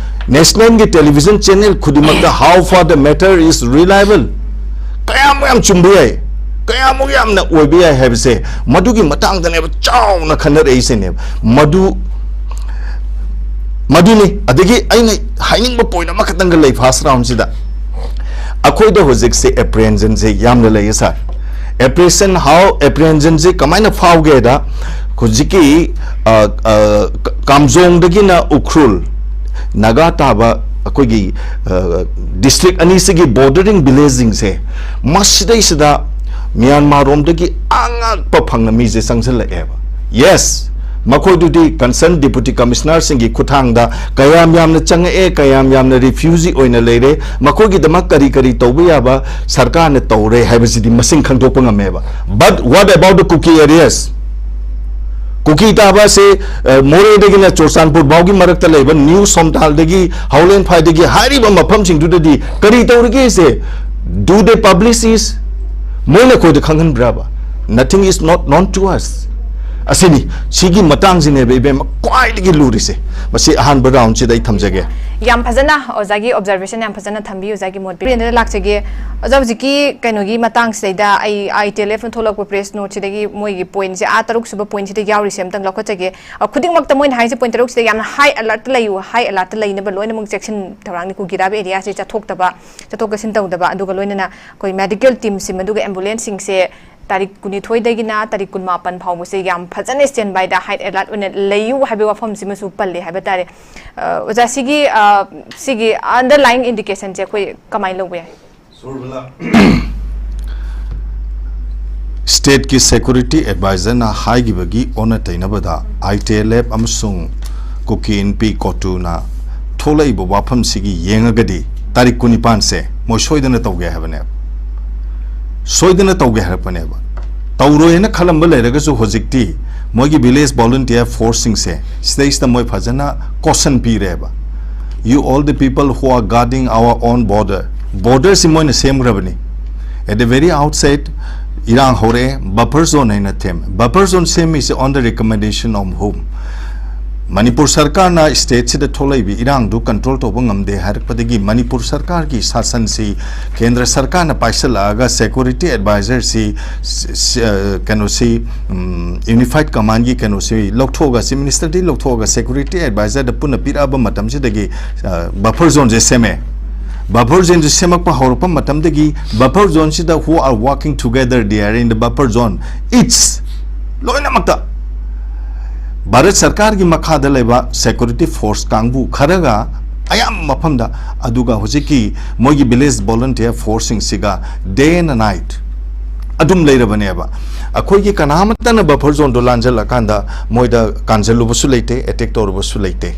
Nationalꯒꯤ television channel ꯈꯨꯗꯤꯡꯃꯛꯇ how far the matter is reliable, ꯀꯌꯥꯃꯨꯛ ꯌꯥꯝ ꯆꯨꯝꯕ ꯌꯥꯏ, ꯀꯌꯥꯃꯨꯛ ꯌꯥꯝꯅ ꯑꯣꯏꯕ ꯌꯥꯏ ꯍꯥꯏꯕꯁꯦ ꯃꯗꯨꯒꯤ ꯃꯇꯥꯡꯗꯅꯦꯕ ꯆꯥꯎꯅ ꯈꯟꯅꯔꯛꯏꯁꯤꯅꯦꯕ꯫ ꯃꯗꯨ, ꯃꯗꯨꯅꯤ꯫ ꯑꯗꯒꯤ ꯑꯩꯅ ꯍꯥꯏꯅꯤꯡꯕ point ꯑꯃꯈꯛꯇꯪꯒ ꯂꯩ first roundꯁꯤꯗ꯫ ꯑꯩꯈꯣꯏꯗ ꯍꯧꯖꯤꯛꯁꯦ apprehensionꯁꯦ ꯌꯥꯝꯅ ꯂꯩꯌꯦ sir꯫ ꯑꯦꯄ꯭ꯔꯤꯍꯦꯟꯁꯟ, ꯍꯥꯎ ꯑꯦꯄ꯭ꯔꯤꯍꯦꯟꯁꯟꯁꯤ ꯀꯃꯥꯏꯅ ꯐꯥꯎꯒꯦꯗ, ꯍꯧꯖꯤꯛꯀꯤ ꯑ, ꯑ, ꯀ- ꯀꯥꯝꯖꯣꯡꯗꯒꯤꯅ ꯎꯈ꯭ꯔꯨꯜ ꯅꯥꯒꯥ ꯇꯥꯕ ꯑꯩꯈꯣꯏꯒꯤ ꯗꯤꯁꯇ꯭ꯔꯤꯛ ꯑꯅꯤꯁꯤꯒꯤ ꯕꯣꯔꯗꯔꯤꯡ ꯚꯤꯂꯦꯖꯁꯤꯡꯁꯦ, ꯃꯁꯤꯗꯩꯁꯤꯗ ꯃ꯭ꯌꯥꯟꯃꯥꯔ ꯔꯣꯝꯗꯒꯤ ꯑꯉꯛꯄ ꯐꯪꯅ ꯃꯤꯁꯦ ꯆꯪꯁꯤꯜꯂꯛꯑꯦꯕ꯫ ꯌꯦꯁ, ꯃꯈꯣꯏꯗꯨꯗꯤ ꯀꯟꯁꯔꯟ ꯗꯤꯄꯨꯇꯤ ꯀꯃꯤꯁꯅꯔꯁꯤꯡꯒꯤ ꯈꯨꯠꯊꯥꯡꯗ ꯀꯌꯥꯝ ꯌꯥꯝꯅ ꯆꯪꯉꯛꯑꯦ, ꯀꯌꯥꯝ ꯌꯥꯝꯅ ꯔꯤꯐ꯭ꯌꯨꯖꯤ ꯑꯣꯏꯅ ꯂꯩꯔꯦ, ꯃꯈꯣꯏꯒꯤꯗꯃꯛ ꯀꯔꯤ ꯀꯔꯤ ꯇꯧꯕ ꯌꯥꯕ ꯁꯔꯀꯥꯔꯅ ꯇꯧꯔꯦ ꯍꯥꯏꯕꯁꯤꯗꯤ ꯃꯁꯤꯡ ꯈꯪꯗꯣꯛꯄ ꯉꯝꯃꯦꯕ꯫ But what about the Kuki areas? ꯀꯨꯀꯤ ꯇꯥꯕ ꯑꯁꯤ, ꯑ, ꯃꯣꯔꯦꯗꯒꯤꯅ ꯆꯨꯔꯆꯥꯟꯄꯨꯔ ꯐꯥꯎꯒꯤ ꯃꯔꯛꯇ ꯂꯩꯕ ꯅ꯭ꯌꯨ ꯁꯣꯝꯇꯥꯜꯗꯒꯤ, ꯍꯥꯎꯂꯦꯟꯐꯥꯏꯗꯒꯤ ꯍꯥꯏꯔꯤꯕ ꯃꯐꯝꯁꯤꯡꯗꯨꯗꯗꯤ ꯀꯔꯤ ꯇꯧꯔꯤꯒꯦꯁꯦ? Do they publish this? ꯃꯣꯏꯅ ꯑꯩꯈꯣꯏꯗ ꯈꯪꯍꯟꯕ꯭ꯔꯕ? Nothing is not known to us. ꯑꯁꯤꯅꯤ, ꯁꯤꯒꯤ ꯃꯇꯥꯡꯁꯤꯅꯦꯕ ꯏꯕꯦꯝꯃ ꯈ꯭ꯋꯥꯏꯗꯒꯤ ꯂꯨꯔꯤꯁꯦ꯫ ꯃꯁꯤ ꯑꯍꯥꯟꯕ ꯔꯥꯎꯟꯁꯤꯗ ꯑꯩ ꯊꯝꯖꯒꯦ꯫ ꯌꯥꯝ ꯐꯖꯅ ꯑꯣꯖꯥꯒꯤ ꯑꯣꯕꯖꯔꯕꯦꯁꯟ ꯌꯥꯝ ꯐꯖꯅ ꯊꯝꯕꯤ꯫ ꯑꯣꯖꯥꯒꯤ ꯃꯣꯠ ꯄꯤꯔꯦꯟꯗ ꯂꯥꯛꯆꯒꯦ꯫ ꯑꯣꯖꯥ, ꯍꯧꯖꯤꯛꯀꯤ ꯀꯩꯅꯣꯒꯤ ꯃꯇꯥꯡꯁꯤꯗꯩꯗ ꯑꯩ ITLF ꯅ ꯊꯣꯛꯂꯛꯄ ꯄ꯭ꯔꯦꯁ ꯅꯣꯠꯁꯤꯗꯒꯤ ꯃꯣꯏꯒꯤ ꯄꯣꯏꯟꯁꯦ, ꯑꯥ, ꯇꯔꯨꯛ ꯁꯨꯕ ꯄꯣꯏꯟꯁꯤꯗ ꯌꯥꯎꯔꯤꯁꯦ ꯑꯝꯇꯪ ꯂꯧꯈꯠꯆꯒꯦ꯫ ꯑ, ꯈꯨꯗꯤꯡꯃꯛꯇ ꯃꯣꯏꯅ ꯍꯥꯏꯁꯦ ꯄꯣꯏꯟ ꯇꯔꯨꯛꯁꯤꯗ ꯌꯥꯝꯅ ꯍꯥꯏ ꯑꯦꯂꯔꯠꯇ ꯂꯩꯌꯨ, ꯍꯥꯏ ꯑꯦꯂꯔꯠꯇ ꯂꯩꯅꯕ ꯂꯣꯏꯅꯃꯛ ꯆꯦꯛꯁꯤꯟ ꯊꯧꯔꯥꯡꯅꯤ꯫ ꯀꯨꯀꯤ ꯇꯥꯕ ꯑꯦꯔꯤꯌꯥꯁꯦ ꯆꯠꯊꯣꯛꯇꯕ, ꯆꯠꯊꯣꯛ ꯆꯠꯁꯤꯟ ꯇꯧꯗꯕ, ꯑꯗꯨꯒ ꯂꯣꯏꯅꯅ ꯑꯩꯈꯣꯏ ꯃꯦꯗꯤꯀꯦꯜ ꯇꯤꯝꯁꯤꯡ ꯑꯗꯨꯒ ꯑꯦꯝꯕꯨꯂꯦꯟꯁꯁꯤꯡꯁꯦ ꯇꯥꯔꯤꯛ ꯀꯨꯟꯅꯤꯊꯣꯏꯗꯒꯤꯅ ꯇꯥꯔꯤꯛ ꯀꯨꯟꯃꯥꯄꯟ ꯐꯥꯎꯕꯁꯦ ꯌꯥꯝ ꯐꯖꯅ ꯁ꯭ꯇꯦꯟ ꯕꯥꯏꯗ, ꯍꯥꯏ ꯑꯦꯂꯔꯠ ꯑꯣꯏꯅ ꯂꯩꯌꯨ ꯍꯥꯏꯕꯒꯤ ꯋꯥꯐꯝꯁꯤꯃꯁꯨ ꯄꯜꯂꯦ ꯍꯥꯏꯕ ꯇꯥꯔꯦ꯫ ꯑ, ꯑꯣꯖꯥ, ꯁꯤꯒꯤ, ꯑ, ꯁꯤꯒꯤ ꯑꯟꯗꯔꯂꯥꯏꯌꯤꯡ ꯏꯟꯗꯤꯀꯦꯁꯟꯁꯦ ꯑꯩꯈꯣꯏ ꯀꯃꯥꯏꯅ ꯂꯧꯕ ꯌꯥꯏ? ꯁ꯭ꯇꯦꯠꯀꯤ ꯁꯦꯀ꯭ꯌꯨꯔꯤꯇꯤ ꯑꯦꯗꯚꯥꯏꯖꯔꯅ ꯍꯥꯏꯈꯤꯕꯒꯤ ꯑꯣꯟꯅ ꯇꯩꯅꯕꯗ, ITLF ꯑꯃꯁꯨꯡ ꯀꯨꯀꯤ ꯏꯟꯄꯤ ꯀꯣꯇꯨꯅ ꯊꯣꯛꯂꯛꯏꯕ ꯋꯥꯐꯝꯁꯤꯒꯤ ꯌꯦꯡꯉꯒꯗꯤ, ꯇꯥꯔꯤꯛ ꯀꯨꯟꯅꯤꯄꯥꯟꯁꯦ ꯃꯣꯏ ꯁꯣꯏꯗꯅ ꯇꯧꯒꯦ ꯍꯥꯏꯕꯅꯦꯕ꯫ ꯁꯣꯏꯗꯅ ꯇꯧꯒꯦ ꯍꯥꯏꯔꯛꯄꯅꯦꯕ꯫ ꯇꯧꯔꯣꯏꯅ ꯈꯜꯂꯝꯕ ꯂꯩꯔꯒꯁꯨ, ꯍꯧꯖꯤꯛꯇꯤ ꯃꯣꯏꯒꯤ ꯚꯤꯂꯦꯖ ꯚꯣꯂꯨꯟꯇꯤꯌꯔ ꯐꯣꯔꯁꯁꯤꯡꯁꯦ ꯁꯤꯗꯩꯁꯤꯗ ꯃꯣꯏ ꯐꯖꯅ ꯀꯣꯁꯟ ꯄꯤꯔꯦꯕ꯫ "You all the people who are guarding our own border", ꯕꯣꯔꯗꯔꯁꯤ ꯃꯣꯏꯅ ꯁꯦꯝꯈ꯭ꯔꯕꯅꯤ꯫ At the very outset, ꯏꯔꯥꯡ ꯍꯧꯔꯛꯑꯦ, ꯕꯐꯔ ꯖꯣꯟ ꯍꯥꯏꯅ ꯊꯦꯝꯃꯦ꯫ ꯕꯐꯔ ꯖꯣꯟ ꯁꯦꯝꯃꯤꯁꯦ on the recommendation of whom? Manipur ꯁꯔꯀꯥꯔꯅ ꯁ꯭ꯇꯦꯠꯁꯤꯗ ꯊꯣꯛꯂꯛꯏꯕ ꯏꯔꯥꯡꯗꯨ ꯀꯟꯇ꯭ꯔꯣꯜ ꯇꯧꯕ ꯉꯝꯗꯦ ꯍꯥꯏꯔꯛꯄꯗꯒꯤ, ꯃꯅꯤꯄꯨꯔ ꯁꯔꯀꯥꯔꯒꯤ ꯁꯥꯁꯟꯁꯤ ꯀꯦꯟꯗ꯭ꯔ ꯁꯔꯀꯥꯔꯅ ꯄꯥꯏꯁꯤꯜꯂꯛꯑꯒ, ꯁꯦꯀ꯭ꯌꯨꯔꯤꯇꯤ ꯑꯦꯗꯚꯥꯏꯖꯔꯁꯤ, ꯁ-, ꯁ-, ꯑ, ꯀꯩꯅꯣꯁꯤ, ꯎꯝ, ꯌꯨꯅꯤꯐꯥꯏꯠ ꯀꯃꯥꯟꯒꯤ ꯀꯩꯅꯣꯁꯤ ꯂꯧꯊꯣꯛꯑꯒ, ꯆꯤꯐ ꯃꯤꯅꯤꯁꯇꯔꯗꯒꯤ ꯂꯧꯊꯣꯛꯑꯒ ꯁꯦꯀ꯭ꯌꯨꯔꯤꯇꯤ ꯑꯦꯗꯚꯥꯏꯖꯔꯗ ꯄꯨꯟꯅ ꯄꯤꯔꯛꯑꯕ ꯃꯇꯝꯁꯤꯗꯒꯤ, ꯑ, ꯕꯐꯔ ꯖꯣꯟꯁꯦ ꯁꯦꯝꯃꯦ꯫ Buffer zoneꯁꯤ ꯁꯦꯝꯃꯛꯄ ꯍꯧꯔꯛꯄ ꯃꯇꯝꯗꯒꯤ, buffer zoneꯁꯤꯗ who are working together there in the buffer zone, it's ꯂꯣꯏꯅꯃꯛꯇ Bharat ꯁꯔꯀꯥꯔꯒꯤ ꯃꯈꯥꯗ ꯂꯩꯕ security force ꯀꯥꯡꯕꯨ ꯈꯔꯒ ꯑꯌꯥꯝꯕ ꯃꯐꯝꯗ, ꯑꯗꯨꯒ ꯍꯧꯖꯤꯛꯀꯤ ꯃꯣꯏꯒꯤ village volunteer forceꯁꯤꯡꯁꯤꯒ day and night ꯑꯗꯨꯝ ꯂꯩꯔꯕꯅꯦꯕ꯫ ꯑꯩꯈꯣꯏꯒꯤ ꯀꯅꯥꯃꯠꯇꯅ buffer zoneꯗꯣ ꯂꯥꯟꯖꯜꯂꯀꯥꯟꯗ ꯃꯣꯏꯗ ꯀꯥꯟꯖꯜꯂꯨꯕꯁꯨ ꯂꯩꯇꯦ, attack ꯇꯧꯔꯨꯕꯁꯨ ꯂꯩꯇꯦ꯫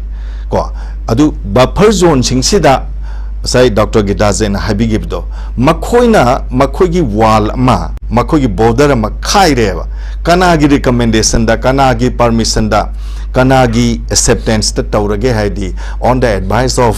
ꯀꯣ, ꯑꯗꯨ buffer zoneꯁꯤꯡꯁꯤꯗ ꯉꯁꯥꯏ ꯗꯣꯛꯇꯔ ꯒꯤꯇꯥꯖꯦꯅ ꯍꯥꯏꯕꯤꯈꯤꯕꯗꯣ, ꯃꯈꯣꯏꯅ ꯃꯈꯣꯏꯒꯤ wall ꯑꯃ, ꯃꯈꯣꯏꯒꯤ border ꯑꯃ ꯈꯥꯏꯔꯦꯕ꯫ ꯀꯅꯥꯒꯤ recommendationꯗ, ꯀꯅꯥꯒꯤ permissionꯗ, ꯀꯅꯥꯒꯤ acceptanceꯇ ꯇꯧꯔꯒꯦ ꯍꯥꯏꯗꯤ, on the advice of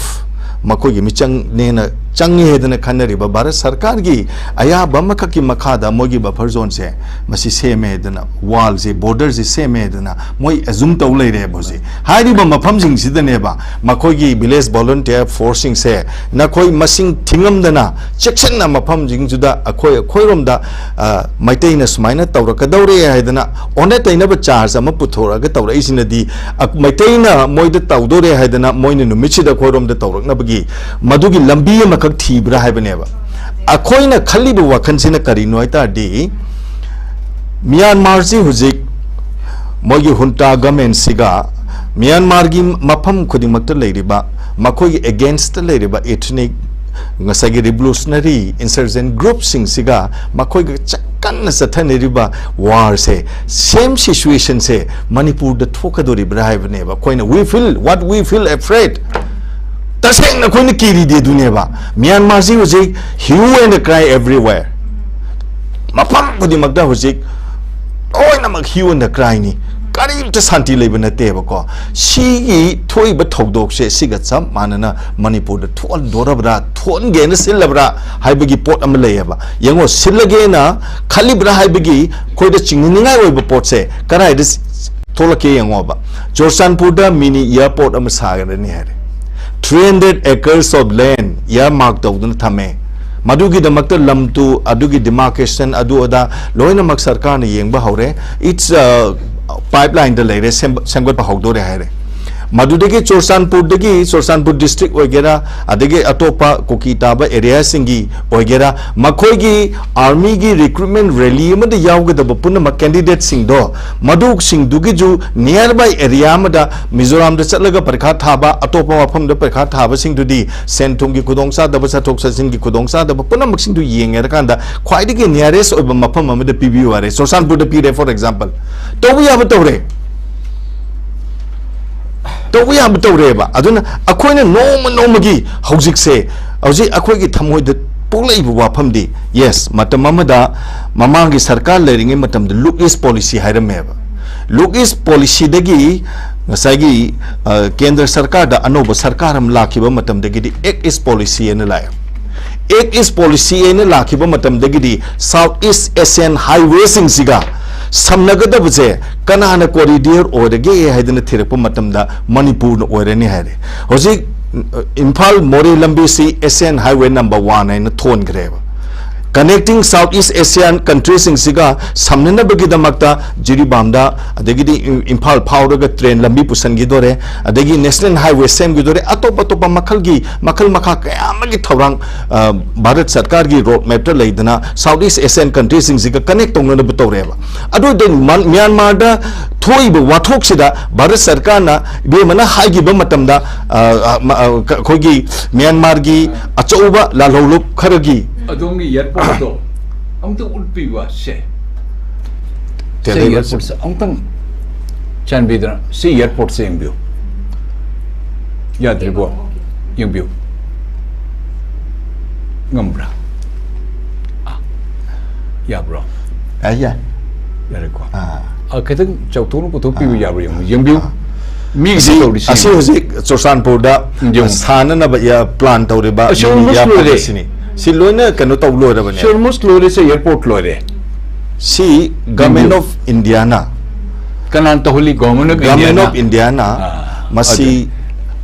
ꯃꯈꯣꯏꯒꯤ ꯃꯤꯆꯪꯅꯦꯅ ꯆꯪꯉꯦ ꯍꯥꯏꯗꯅ ꯈꯟꯅꯔꯤꯕ ꯚꯥꯔꯠ ꯁꯔꯀꯥꯔꯒꯤ ꯑꯌꯥꯕ ꯑꯃꯈꯛꯀꯤ ꯃꯈꯥꯗ ꯃꯣꯏꯒꯤ buffer zoneꯁꯦ ꯃꯁꯤ ꯁꯦꯝꯃꯦ ꯍꯥꯏꯗꯅ, wallꯁꯦ, borderꯁꯦ ꯁꯦꯝꯃꯦ ꯍꯥꯏꯗꯅ ꯃꯣꯏ assume ꯇꯧ ꯂꯩꯔꯦꯕ ꯍꯧꯖꯤꯛ꯫ ꯍꯥꯏꯔꯤꯕ ꯃꯐꯝꯁꯤꯡꯁꯤꯗꯅꯦꯕ ꯃꯈꯣꯏꯒꯤ village volunteer forceꯁꯤꯡꯁꯦ, ꯅꯈꯣꯏ ꯃꯁꯤꯡ ꯊꯤꯉꯝꯗꯅ ꯆꯦꯛꯁꯤꯟꯅ ꯃꯐꯝꯁꯤꯡꯁꯤꯗ ꯑꯩꯈꯣꯏ, ꯑꯩꯈꯣꯏꯔꯣꯝꯗ, ꯑ, ꯃꯩꯇꯩꯅ ꯁꯨꯃꯥꯏꯅ ꯇꯧꯔꯛꯀꯗꯧꯔꯦ ꯍꯥꯏꯗꯅ ꯑꯣꯟꯅ ꯇꯩꯅꯕ charge ꯑꯃ ꯄꯨꯊꯣꯔꯛꯑꯒ ꯇꯧꯔꯛꯏꯁꯤꯅꯗꯤ, ꯑ, ꯃꯩꯇꯩꯅ ꯃꯣꯏꯗ ꯇꯧꯗꯣꯔꯦ ꯍꯥꯏꯗꯅ ꯃꯣꯏꯅ ꯅꯨꯃꯤꯠꯁꯤꯗ ꯑꯩꯈꯣꯏꯔꯣꯝꯗ ꯇꯧꯔꯛꯅꯕꯒꯤ ꯃꯗꯨꯒꯤ ꯂꯝꯕꯤ ꯑꯃꯈꯛ ꯊꯤꯕ꯭ꯔꯥ ꯍꯥꯏꯕꯅꯦꯕ꯫ ꯑꯩꯈꯣꯏꯅ ꯈꯜꯂꯤꯕ ꯋꯥꯈꯜꯁꯤꯅ ꯀꯔꯤꯅꯣ ꯍꯥꯏ ꯇꯥꯔꯗꯤ, ꯃ꯭ꯌꯥꯟꯃꯥꯔꯁꯤ ꯍꯧꯖꯤꯛ ꯃꯣꯏꯒꯤ junta governmentꯁꯤꯒ ꯃ꯭ꯌꯥꯟꯃꯥꯔꯒꯤ ꯃꯐꯝ ꯈꯨꯗꯤꯡꯃꯛꯇ ꯂꯩꯔꯤꯕ ꯃꯈꯣꯏꯒꯤ againstꯇ ꯂꯩꯔꯤꯕ ethnic, ꯉꯁꯥꯏꯒꯤ revolutionary insurgent groupꯁꯤꯡꯁꯤꯒ ꯃꯈꯣꯏꯒ ꯆ-, ꯀꯟꯅ ꯆꯠꯊꯅꯔꯤꯕ warꯁꯦ, same situationꯁꯦ ꯃꯅꯤꯄꯨꯔꯗ ꯊꯣꯛꯀꯗꯧꯔꯤꯕ꯭ꯔꯥ ꯍꯥꯏꯕꯅꯦꯕ꯫ ꯑꯩꯈꯣꯏꯅ, we feel, what we feel afraid, ꯇꯁꯦꯡꯅ ꯑꯩꯈꯣꯏꯅ ꯀꯤꯔꯤꯗꯤ ꯑꯗꯨꯅꯦꯕ꯫ ꯃ꯭ꯌꯥꯟꯃꯥꯔꯁꯤ ꯍꯧꯖꯤꯛ hue and cry everywhere, ꯃꯐꯝ ꯈꯨꯗꯤꯡꯃꯛꯇ ꯍꯧꯖꯤꯛ ꯂꯣꯏꯅꯃꯛ hue and cryꯅꯤ꯫ ꯀꯔꯤꯝꯇ ꯁꯥꯟꯇꯤ ꯂꯩꯕ ꯅꯠꯇꯦꯕꯀꯣ꯫ ꯁꯤꯒꯤ ꯊꯣꯛꯏꯕ ꯊꯧꯗꯣꯛꯁꯦ ꯁꯤꯒ ꯆꯞ ꯃꯥꯟꯅꯅ ꯃꯅꯤꯄꯨꯔꯗ ꯊꯣꯛꯍꯟꯗꯣꯔꯕ꯭ꯔꯥ, ꯊꯣꯛꯍꯟꯒꯦꯅ ꯁꯤꯜꯂꯕ꯭ꯔꯥ ꯍꯥꯏꯕꯒꯤ ꯄꯣꯠ ꯑꯃ ꯂꯩꯌꯦꯕ꯫ ꯌꯦꯡꯉꯣ, ꯁꯤꯜꯂꯒꯦꯅ ꯈꯜꯂꯤꯕ꯭ꯔꯥ ꯍꯥꯏꯕꯒꯤ ꯑꯩꯈꯣꯏꯗ ꯆꯤꯡꯅꯅꯤꯡꯉꯥꯏ ꯑꯣꯏꯕ ꯄꯣꯠꯁꯦ ꯀꯗꯥꯏꯗ ꯊꯣꯛꯂꯛꯀꯦ ꯌꯦꯡꯉꯣꯕ꯫ ꯆꯨꯔꯆꯥꯟꯄꯨꯔꯗ mini airport ꯑꯃ ꯁꯥꯒꯅꯤ ꯍꯥꯏꯔꯦ꯫ Three hundred acres of land earmark ꯇꯧꯗꯨꯅ ꯊꯝꯃꯦ꯫ ꯃꯗꯨꯒꯤꯗꯃꯛꯇ ꯂꯝ ꯇꯨ, ꯑꯗꯨꯒꯤ demarcation, ꯑꯗꯨ ꯑꯗꯥ ꯂꯣꯏꯅꯃꯛ ꯁꯔꯀꯥꯔꯅ ꯌꯦꯡꯕ ꯍꯧꯔꯦ꯫ It's, uh, pipelineꯗ ꯂꯩꯔꯦ, ꯁꯦꯝꯕ-, ꯁꯦꯝꯒꯠꯄ ꯍꯧꯗꯣꯔꯦ ꯍꯥꯏꯔꯦ꯫ ꯃꯗꯨꯗꯒꯤ ꯆꯨꯔꯆꯥꯟꯄꯨꯔꯗꯒꯤ, ꯆꯨꯔꯆꯥꯟꯄꯨꯔ ꯗꯤꯁꯇ꯭ꯔꯤꯛ ꯑꯣꯏꯒꯦꯔꯥ, ꯑꯗꯒꯤ ꯑꯇꯣꯞꯄ ꯀꯨꯀꯤ ꯇꯥꯕ ꯑꯦꯔꯤꯌꯥꯁꯤꯡꯒꯤ ꯑꯣꯏꯒꯦꯔꯥ, ꯃꯈꯣꯏꯒꯤ ꯑꯥꯔꯃꯤꯒꯤ ꯔꯤꯀ꯭ꯔꯨꯠꯃꯦꯟ ꯔꯦꯂꯤ ꯑꯃꯗ ꯌꯥꯎꯒꯗꯕ ꯄꯨꯝꯅꯃꯛ ꯀꯦꯟꯗꯤꯗꯦꯠꯁꯤꯡꯗꯣ, ꯃꯗꯨꯁꯤꯡꯗꯨꯒꯤꯁꯨ ꯅꯤꯌꯔ ꯕꯥꯏ ꯑꯦꯔꯤꯌꯥ ꯑꯃꯗ ꯃꯤꯖꯣꯔꯥꯝꯗ ꯆꯠꯂꯒ ꯄꯔꯤꯈꯥ ꯊꯥꯕ, ꯑꯇꯣꯞꯄ ꯃꯐꯝꯗ ꯄꯔꯤꯈꯥ ꯊꯥꯕꯁꯤꯡꯗꯨꯗꯤ ꯁꯦꯟ ꯊꯨꯝꯒꯤ ꯈꯨꯗꯣꯡꯆꯥꯗꯕ, ꯆꯠꯊꯣꯛ ꯆꯠꯁꯤꯟꯒꯤ ꯈꯨꯗꯣꯡꯆꯥꯗꯕ ꯄꯨꯝꯅꯃꯛꯁꯤꯡꯗꯨ ꯌꯦꯡꯉꯦ ꯍꯥꯏꯔꯀꯥꯟꯗ ꯈ꯭ꯋꯥꯏꯗꯒꯤ ꯅꯤꯌꯔꯦꯁ ꯑꯣꯏꯕ ꯃꯐꯝ ꯑꯃꯗ ꯄꯤꯕꯤꯌꯨ ꯍꯥꯏꯔꯦ꯫ ꯆꯨꯔꯆꯥꯟꯄꯨꯔꯗ ꯄꯤꯔꯦ, for example꯫ ꯇꯧꯕ ꯌꯥꯕ ꯇꯧꯔꯦ꯫ ꯇꯧꯕ ꯌꯥꯕ ꯇꯧꯔꯦꯕ꯫ ꯑꯗꯨꯅ ꯑꯩꯈꯣꯏꯅ ꯅꯣꯡꯃ ꯅꯣꯡꯃꯒꯤ ꯍꯧꯖꯤꯛꯁꯦ, ꯍꯧꯖꯤꯛ ꯑꯩꯈꯣꯏꯒꯤ ꯊꯃꯣꯏꯗ ꯄꯣꯛꯂꯛꯏꯕ ꯋꯥꯐꯝꯗꯤ, ꯌꯦꯁ, ꯃꯇꯝ ꯑꯃꯗ ꯃꯃꯥꯡꯒꯤ ꯁꯔꯀꯥꯔ ꯂꯩꯔꯤꯉꯩ ꯃꯇꯝꯗ ꯂꯨꯛ ꯏꯁ ꯄꯣꯂꯤꯁꯤ ꯍꯥꯏꯔꯝꯃꯦꯕ꯫ ꯂꯨꯛ ꯏꯁ ꯄꯣꯂꯤꯁꯤꯗꯒꯤ ꯉꯁꯥꯏꯒꯤ, ꯑ, ꯀꯦꯟꯗ꯭ꯔ ꯁꯔꯀꯥꯔꯗ ꯑꯅꯧꯕ ꯁꯔꯀꯥꯔ ꯑꯃ ꯂꯥꯛꯈꯤꯕ ꯃꯇꯝꯗꯒꯤꯗꯤ ꯑꯦꯛ ꯏꯁ ꯄꯣꯂꯤꯁꯤ ꯍꯥꯏꯅ ꯂꯥꯛꯑꯦ꯫ ꯑꯦꯛ ꯏꯁ ꯄꯣꯂꯤꯁꯤ ꯍꯥꯏꯅ ꯂꯥꯛꯈꯤꯕ ꯃꯇꯝꯗꯒꯤꯗꯤ ꯁꯥꯎꯠ ꯏꯁ ꯑꯦꯁꯤꯌꯥꯟ ꯍꯥꯏꯋꯦꯁꯤꯡꯁꯤꯒ ꯁꯝꯅꯒꯗꯕꯁꯦ ꯀꯅꯥꯅ ꯀꯣꯔꯤꯗꯤꯌꯔ ꯑꯣꯏꯔꯒꯦ ꯍꯥꯏꯗꯅ ꯊꯤꯔꯛꯄ ꯃꯇꯝꯗ ꯃꯅꯤꯄꯨꯔꯅ ꯑꯣꯏꯔꯅꯤ ꯍꯥꯏꯔꯦ꯫ ꯍꯧꯖꯤꯛ, ꯑ, ꯏꯝꯐꯥꯜ ꯃꯣꯔꯦ ꯂꯝꯕꯤꯁꯤ ꯑꯦꯁꯤꯌꯥꯟ ꯍꯥꯏꯋꯦ ꯅꯝꯕꯔ ꯋꯥꯟ ꯍꯥꯏꯅ ꯊꯣꯟꯈ꯭ꯔꯦꯕ꯫ ꯀꯅꯦꯛꯇꯤꯡ ꯁꯥꯎꯠ ꯏꯁ ꯑꯦꯁꯤꯌꯥꯟ ꯀꯟꯇ꯭ꯔꯤꯁꯤꯡꯁꯤꯒ ꯁꯝꯅꯅꯕꯒꯤꯗꯃꯛꯇ ꯖꯤꯔꯤꯕꯥꯝꯗ, ꯑꯗꯒꯤꯗꯤ ꯏꯝ-, ꯏꯝꯐꯥꯜ ꯐꯥꯎꯔꯒ ꯇ꯭ꯔꯦꯟ ꯂꯝꯕꯤ ꯄꯨꯁꯟꯈꯤꯗꯣꯔꯦ, ꯑꯗꯒꯤ ꯅꯦꯁꯅꯦꯜ ꯍꯥꯏꯋꯦ ꯁꯦꯝꯈꯤꯗꯣꯔꯦ, ꯑꯇꯣꯞ ꯑꯇꯣꯞꯄ ꯃꯈꯜꯒꯤ, ꯃꯈꯜ ꯃꯈꯥ ꯀꯌꯥ ꯑꯃꯒꯤ ꯊꯧꯔꯥꯡ, ꯑ, ꯚꯥꯔꯠ ꯁꯔꯀꯥꯔꯒꯤ ꯔꯣꯗ ꯃꯦꯞꯇ ꯂꯩꯗꯅ ꯁꯥꯎꯠ ꯏꯁ ꯑꯦꯁꯤꯌꯥꯟ ꯀꯟꯇ꯭ꯔꯤꯁꯤꯡꯁꯤꯒ ꯀꯅꯦꯛ ꯇꯧꯅꯅꯕ ꯇꯧꯔꯦꯕ꯫ ꯑꯗꯨ ꯑꯣꯏꯔꯗꯤ ꯃ-, ꯃ꯭ꯌꯥꯟꯃꯥꯔꯗ ꯊꯣꯛꯏꯕ ꯋꯥꯊꯣꯛꯁꯤꯗ ꯚꯥꯔꯠ ꯁꯔꯀꯥꯔꯅ ꯏꯕꯦꯝꯃꯅ ꯍꯥꯏꯈꯤꯕ ꯃꯇꯝꯗ, ꯑ, ꯑ, ꯃ-, ꯑ, ꯀ-, ꯑꯩꯈꯣꯏꯒꯤ ꯃ꯭ꯌꯥꯟꯃꯥꯔꯒꯤ ꯑꯆꯧꯕ ꯂꯥꯜꯍꯧꯂꯨꯞ ꯈꯔꯒꯤ ꯑꯗꯣꯝꯒꯤ ꯑꯦꯌꯥꯔꯄꯣꯔꯠꯇꯣ ꯑꯝꯇ ꯎꯠꯄꯤꯕ ꯁꯦ꯫ ꯁꯤ ꯀꯩꯗꯧꯕ? ꯑꯦꯌꯥꯔꯄꯣꯔꯠꯁꯦ ꯑꯃꯨꯛꯇꯪ ꯆꯥꯟꯕꯤꯗꯨꯅ ꯁꯤ ꯑꯦꯌꯥꯔꯄꯣꯔꯠꯁꯦ ꯌꯦꯡꯕꯤꯌꯨ꯫ ꯌꯥꯗ꯭ꯔꯤꯕꯣ? ꯌꯦꯡꯕꯤꯌꯨ꯫ ꯉꯝꯕ꯭ꯔꯥ? ꯑꯥ, ꯌꯥꯕ꯭ꯔꯣ? ꯑ, ꯌꯥꯏ꯫ ꯌꯥꯔꯦꯀꯣ꯫ ꯑꯥ꯫ ꯑ, ꯈꯤꯇꯪ ꯆꯥꯎꯊꯣꯛꯅ ꯄꯨꯊꯣꯛꯄꯤꯕ ꯑꯥ꯫ ꯌꯥꯕ꯭ꯔꯥ ꯌꯦꯡꯉꯨ꯫ ꯌꯦꯡꯕꯤꯌꯨ꯫ ꯑꯥ꯫ ꯃꯤ ꯑꯁꯤ, ꯇꯧꯔꯤꯁꯤ ꯑꯁꯤ ꯌꯦꯡꯉꯨ꯫ ꯍꯧꯖꯤꯛ ꯆꯨꯔꯆꯥꯟꯄꯨꯔꯗ ꯌꯦꯡꯉꯨ꯫ ꯁꯥꯟꯅꯅꯕ ꯌꯥ-, ꯄ꯭ꯂꯥꯟ ꯇꯧꯔꯤꯕ ꯑꯁꯤ ꯃꯤꯅꯤ almost ꯂꯣꯏꯔꯦ꯫ ꯑꯦꯌꯥꯔꯄꯣꯔꯠ ꯑꯁꯤꯅꯤ꯫ ꯁꯤ ꯂꯣꯏꯅ ꯀꯩꯅꯣ ꯇꯧ ꯂꯣꯏꯔꯕꯅꯦ꯫ ꯁꯤ almost ꯂꯣꯏꯔꯦ, ꯁꯤ ꯑꯦꯌꯥꯔꯄꯣꯔꯠ ꯂꯣꯏꯔꯦ꯫ ꯁꯤ Government ꯌꯦꯡꯕꯤꯌꯨ꯫ Of Indiaꯅ, ꯀꯅꯥꯅ ꯇꯧꯍꯜꯂꯤ? Government of Government Indiaꯅ? Of Indiaꯅ ꯑꯥ, ꯃꯁꯤ ꯑꯗꯨ꯫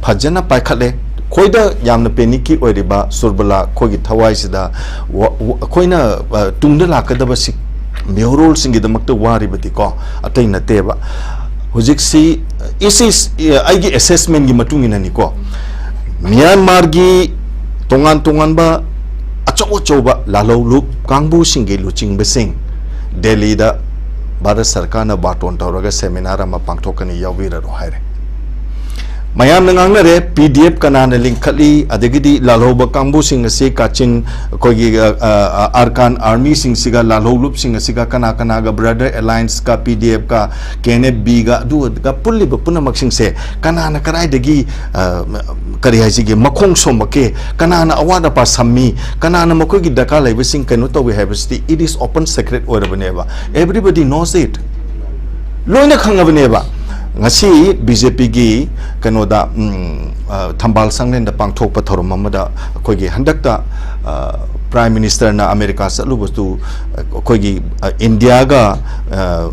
ꯐꯖꯅ ꯄꯥꯏꯈꯠꯂꯦ꯫ ꯑꯩꯈꯣꯏꯗ ꯌꯥꯝꯅ ꯄꯦꯅꯤꯛꯀꯤ ꯑꯣꯏꯔꯤꯕ ꯁꯨꯔꯕꯂꯥ ꯑꯩꯈꯣꯏꯒꯤ ꯊꯋꯥꯏꯁꯤꯗ ꯋꯥ-, ꯋꯥ-, ꯑꯩꯈꯣꯏꯅ, ꯑ, ꯇꯨꯡꯗ ꯂꯥꯛꯀꯗꯕꯁꯤ ꯃꯤꯍꯧꯔꯣꯜꯁꯤꯡꯒꯤꯗꯃꯛꯇ ꯋꯥꯔꯤꯕꯗꯤꯀꯣ, ꯑꯇꯩ ꯅꯠꯇꯦꯕ꯫ ꯍꯧꯖꯤꯛꯁꯤ, ꯏꯁ ꯏꯁ, ꯑꯩꯒꯤ ꯑꯦꯁꯦꯁꯃꯦꯟꯒꯤ ꯃꯇꯨꯡ ꯏꯟꯅꯅꯤꯀꯣ, ꯃ꯭ꯌꯥꯟꯃꯥꯔꯒꯤ ꯇꯣꯉꯥꯟ ꯇꯣꯉꯥꯟꯕ ꯑꯆꯧ ꯑꯆꯧꯕ ꯂꯥꯜꯍꯧꯂꯨꯞ ꯀꯥꯡꯕꯨꯁꯤꯡꯒꯤ ꯂꯨꯆꯤꯡꯕꯁꯤꯡ ꯗꯦꯜꯂꯤꯗ ꯚꯥꯔꯠ ꯁꯔꯀꯥꯔꯅ ꯕꯥꯔꯇꯣꯟ ꯇꯧꯔꯒ ꯁꯦꯃꯤꯅꯥꯔ ꯑꯃ ꯄꯥꯡꯊꯣꯛꯀꯅꯤ, ꯌꯥꯎꯕꯤꯔꯔꯣ ꯍꯥꯏꯔꯦ꯫ ꯃꯌꯥꯝꯅ ꯉꯥꯡꯅꯔꯦ, ꯄꯤ ꯗꯤ ꯑꯦꯐ ꯀꯅꯥꯅ ꯂꯤꯡꯈꯠꯂꯤ, ꯑꯗꯒꯤꯗꯤ ꯂꯥꯜꯍꯧꯕ ꯀꯥꯡꯕꯨꯁꯤꯡ ꯑꯁꯤ ꯀꯥꯆꯤꯟ, ꯑꯩꯈꯣꯏꯒꯤ, ꯑ, ꯑ, ꯑ, ꯑꯥꯔꯀꯥꯟ ꯑꯥꯔꯃꯤꯁꯤꯡꯁꯤꯒ, ꯂꯥꯜꯍꯧꯂꯨꯞꯁꯤꯡ ꯑꯁꯤꯒ ꯀꯅꯥ ꯀꯅꯥꯒ ꯕ꯭ꯔꯗꯔ ꯑꯦꯂꯥꯏꯟꯁꯀ, ꯄꯤ ꯗꯤ ꯑꯦꯐꯀ, ꯀꯦ ꯑꯦꯟ ꯑꯦꯐ ꯕꯤꯒ, ꯑꯗꯨꯒ ꯄꯨꯜꯂꯤꯕ ꯄꯨꯝꯅꯃꯛꯁꯤꯡꯁꯦ ꯀꯅꯥꯅ ꯀꯗꯥꯏꯗꯒꯤ, ꯑ, ꯀꯔꯤ ꯍꯥꯏꯁꯤꯒꯦ, ꯃꯈꯣꯡ ꯁꯣꯝꯃꯛꯀꯦ, ꯀꯅꯥꯅ ꯑꯋꯥꯠ ꯑꯄꯥ ꯁꯝꯃꯤ, ꯀꯅꯥꯅ ꯃꯈꯣꯏꯒꯤ ꯗꯔꯀꯥꯔ ꯂꯩꯕꯁꯤꯡ ꯀꯩꯅꯣ ꯇꯧꯏ ꯍꯥꯏꯕꯁꯤꯗꯤ, it is open secret ꯑꯣꯏꯔꯕꯅꯦꯕ, everybody knows it, ꯂꯣꯏꯅ ꯈꯪꯉꯕꯅꯦꯕ꯫ ꯉꯁꯤ ꯕꯤ ꯖꯦ ꯄꯤꯒꯤ ꯀꯩꯅꯣꯗ, ꯎꯝ, ꯑ, ꯊꯝꯕꯥꯜ ꯁꯪꯂꯦꯟꯗ ꯄꯥꯡꯊꯣꯛꯄ ꯊꯧꯔꯝ ꯑꯃꯗ ꯑꯩꯈꯣꯏꯒꯤ ꯍꯟꯗꯛꯇ, ꯑ, ꯄ꯭ꯔꯥꯏꯝ ꯃꯤꯅꯤꯁꯇꯔꯅ ꯑꯃꯦꯔꯤꯀꯥ ꯆꯠꯂꯨꯕꯗꯨ, ꯑ, ꯑꯩꯈꯣꯏꯒꯤ, ꯑ, ꯏꯟꯗꯤꯌꯥꯒ, ꯑ,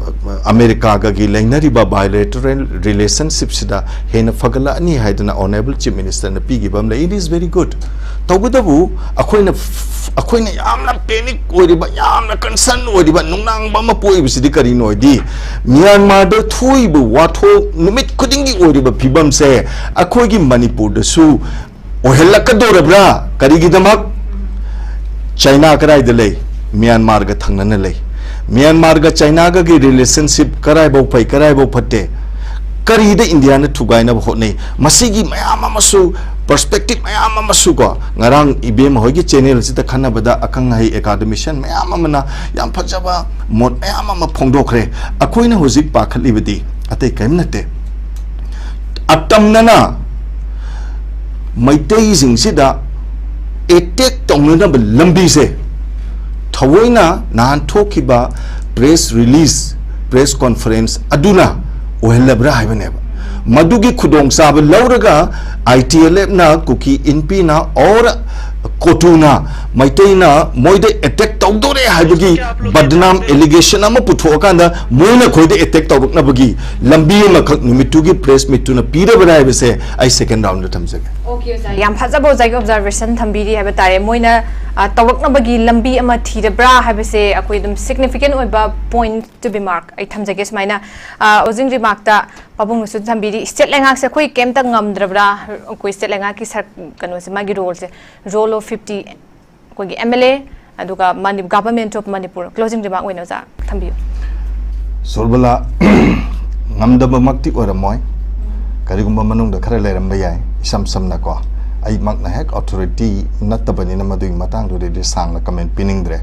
ꯑꯃꯦꯔꯤꯀꯥꯒꯒꯤ ꯂꯩꯅꯔꯤꯕ ꯕꯥꯏꯂꯦꯇꯔꯦꯜ ꯔꯤꯂꯦꯁꯟꯁꯤꯞꯁꯤꯗ ꯍꯦꯟꯅ ꯐꯒꯠꯂꯛꯑꯅꯤ ꯍꯥꯏꯗꯅ ꯑꯣꯅꯔꯦꯕꯜ ꯆꯤꯐ ꯃꯤꯅꯤꯁꯇꯔꯅ ꯄꯤꯈꯤꯕ ꯑꯃ ꯂꯩ꯫ It is very good. ꯇꯧꯕꯇꯕꯨ ꯑꯩꯈꯣꯏꯅ, ꯑꯩꯈꯣꯏꯅ ꯌꯥꯝꯅ ꯄꯦꯅꯤꯛ ꯑꯣꯏꯔꯤꯕ, ꯌꯥꯝꯅ ꯀꯟꯁꯔꯟ ꯑꯣꯏꯔꯤꯕ, ꯅꯨꯡꯅꯥꯡꯕ ꯑꯃ ꯄꯣꯛꯏꯕꯁꯤꯗꯤ ꯀꯔꯤꯅꯣ ꯍꯥꯏꯗꯤ, ꯃ꯭ꯌꯥꯟꯃꯥꯔꯗ ꯊꯣꯛꯏꯕ ꯋꯥꯊꯣꯛ ꯅꯨꯃꯤꯠ ꯈꯨꯗꯤꯡꯒꯤ ꯑꯣꯏꯔꯤꯕ ꯐꯤꯕꯝꯁꯦ ꯑꯩꯈꯣꯏꯒꯤ ꯃꯅꯤꯄꯨꯔꯗꯁꯨ ꯑꯣꯏꯍꯜꯂꯛꯀꯗꯧꯔꯕ꯭ꯔꯥ? ꯀꯔꯤꯒꯤꯗꯃꯛ? ꯆꯥꯏꯅꯥ ꯀꯗꯥꯏꯗ ꯂꯩ? ꯃ꯭ꯌꯥꯟꯃꯥꯔꯒ ꯊꯪꯅꯅ ꯂꯩ꯫ ꯃ꯭ꯌꯥꯟꯃꯥꯔꯒ ꯆꯥꯏꯅꯥꯒꯒꯤ ꯔꯤꯂꯦꯁꯟꯁꯤꯞ ꯀꯗꯥꯏꯐꯥꯎ ꯐꯩ, ꯀꯗꯥꯏꯐꯥꯎ ꯐꯠꯇꯦ? ꯀꯔꯤꯗ ꯏꯟꯗꯤꯌꯥꯅ ꯊꯨꯒꯥꯏꯅꯕ ꯍꯣꯠꯅꯩ? ꯃꯁꯤꯒꯤ ꯃꯌꯥꯝ ꯑꯃꯁꯨ, ꯄꯔꯁꯄꯦꯛꯇꯤꯞ ꯃꯌꯥꯝ ꯑꯃꯁꯨ ꯀꯣ, ꯉꯔꯥꯡ ꯏꯕꯦꯝ ꯍꯣꯏꯒꯤ ꯆꯦꯅꯦꯜꯁꯤꯗ ꯈꯟꯅꯕꯗ ꯑꯈꯪ ꯑꯍꯩ ꯑꯦꯀꯥꯗꯃꯤꯁꯤꯌꯟ ꯃꯌꯥꯝ ꯑꯃꯅ ꯌꯥꯝ ꯐꯖꯕ ꯃꯣꯠ ꯃꯌꯥꯝ ꯑꯃ ꯐꯣꯡꯗꯣꯛꯈ꯭ꯔꯦ꯫ ꯑꯩꯈꯣꯏꯅ ꯍꯧꯖꯤꯛ ꯄꯥꯈꯠꯂꯤꯕꯗꯤ ꯑꯇꯩ ꯀꯔꯤꯝ ꯅꯠꯇꯦ, ꯑꯇꯝꯅꯅ ꯃꯩꯇꯩꯁꯤꯡꯁꯤꯗ ꯑꯦꯇꯦꯛ ꯇꯧꯅꯅꯕ ꯂꯝꯕꯤꯁꯦ ꯊꯑꯣꯏꯅ ꯅꯍꯥꯟ ꯊꯣꯛꯈꯤꯕ ꯄ꯭ꯔꯦꯁ ꯔꯤꯂꯤꯁ, ꯄ꯭ꯔꯦꯁ ꯀꯣꯟꯐꯔꯦꯟꯁ ꯑꯗꯨꯅ ꯑꯣꯏꯍꯜꯂꯕ꯭ꯔꯥ ꯍꯥꯏꯕꯅꯦꯕ꯫ ꯃꯗꯨꯒꯤ ꯈꯨꯗꯣꯡꯆꯥꯕ ꯂꯧꯔꯒ ꯑꯥꯏ ꯇꯤ ꯑꯦꯜ ꯑꯦꯐꯅ, ꯀꯨꯀꯤ ꯏꯟꯄꯤꯅ, ꯑꯣꯔ ꯀꯣꯇꯨꯅ ꯃꯩꯇꯩꯅ ꯃꯣꯏꯗ ꯑꯦꯇꯦꯛ ꯇꯧꯗꯣꯔꯦ ꯍꯥꯏꯕꯒꯤ ꯕꯗꯅꯥꯝ allegation ꯑꯃ ꯄꯨꯊꯣꯛꯑꯀꯥꯟꯗ ꯃꯣꯏꯅ ꯑꯩꯈꯣꯏꯗ attack ꯇꯧꯔꯛꯅꯕꯒꯤ ꯂꯝꯕꯤ ꯑꯃꯈꯛ ꯅꯨꯃꯤꯠꯇꯨꯒꯤ press meet ꯇꯨꯅ ꯄꯤꯔꯕ꯭ꯔꯥ ꯍꯥꯏꯕꯁꯦ ꯑꯩ second round ꯗ ꯊꯝꯖꯒꯦ꯫ Okay, ꯑꯣꯖꯥ꯫ ꯌꯥꯝ ꯐꯖꯕ ꯑꯣꯖꯥꯒꯤ observation ꯊꯝꯕꯤꯔꯤ ꯍꯥꯏꯕ ꯇꯥꯔꯦ꯫ ꯃꯣꯏꯅ, ꯑ, ꯇꯧꯔꯛꯅꯕꯒꯤ ꯂꯝꯕꯤ ꯑꯃ ꯊꯤꯔꯕ꯭ꯔꯥ ꯍꯥꯏꯕꯁꯦ ꯑꯩꯈꯣꯏ ꯑꯗꯨꯝ significant ꯑꯣꯏꯕ point to be mark ꯑꯩ ꯊꯝꯖꯒꯦ ꯁꯨꯃꯥꯏꯅ꯫ ꯑ, closing remark ꯇ ꯄꯥꯕꯨꯡꯅꯁꯨ ꯊꯝꯕꯤꯔꯤ, state ꯂꯩꯉꯥꯛꯁꯦ ꯑꯩꯈꯣꯏ ꯀꯩꯝꯇ ꯉꯝꯗ꯭ꯔꯕ꯭ꯔꯥ? ꯑꯩꯈꯣꯏ state ꯂꯩꯉꯥꯛꯀꯤ ꯁꯔ-, ꯀꯩꯅꯣꯁꯦ, ꯃꯥꯒꯤ role say, role of fifty, ꯑꯩꯈꯣꯏꯒꯤ M L A, ꯑꯗꯨꯒ money-, Government of Manipur꯫ Closing remark ꯑꯣꯏꯅ ꯑꯣꯖꯥ ꯊꯝꯕꯤꯌꯨ꯫ ꯁꯣꯔꯕꯂꯥ, ꯉꯝꯗꯕꯃꯛꯇꯤ ꯑꯣꯏꯔꯝꯃꯣꯏ, ꯀꯔꯤꯒꯨꯝꯕ ꯃꯅꯨꯡꯗ ꯈꯔ ꯂꯩꯔꯝꯕ ꯌꯥꯏ꯫ ꯏꯁꯝ ꯁꯝꯅꯀꯣ, ꯑꯩꯃꯛꯅ ꯍꯦꯛ authority ꯅꯠꯇꯕꯅꯤꯅ ꯃꯗꯨꯒꯤ ꯃꯇꯥꯡꯗꯨꯗꯗꯤ ꯁꯥꯡꯅ comment ꯄꯤꯅꯤꯡꯗ꯭ꯔꯦ꯫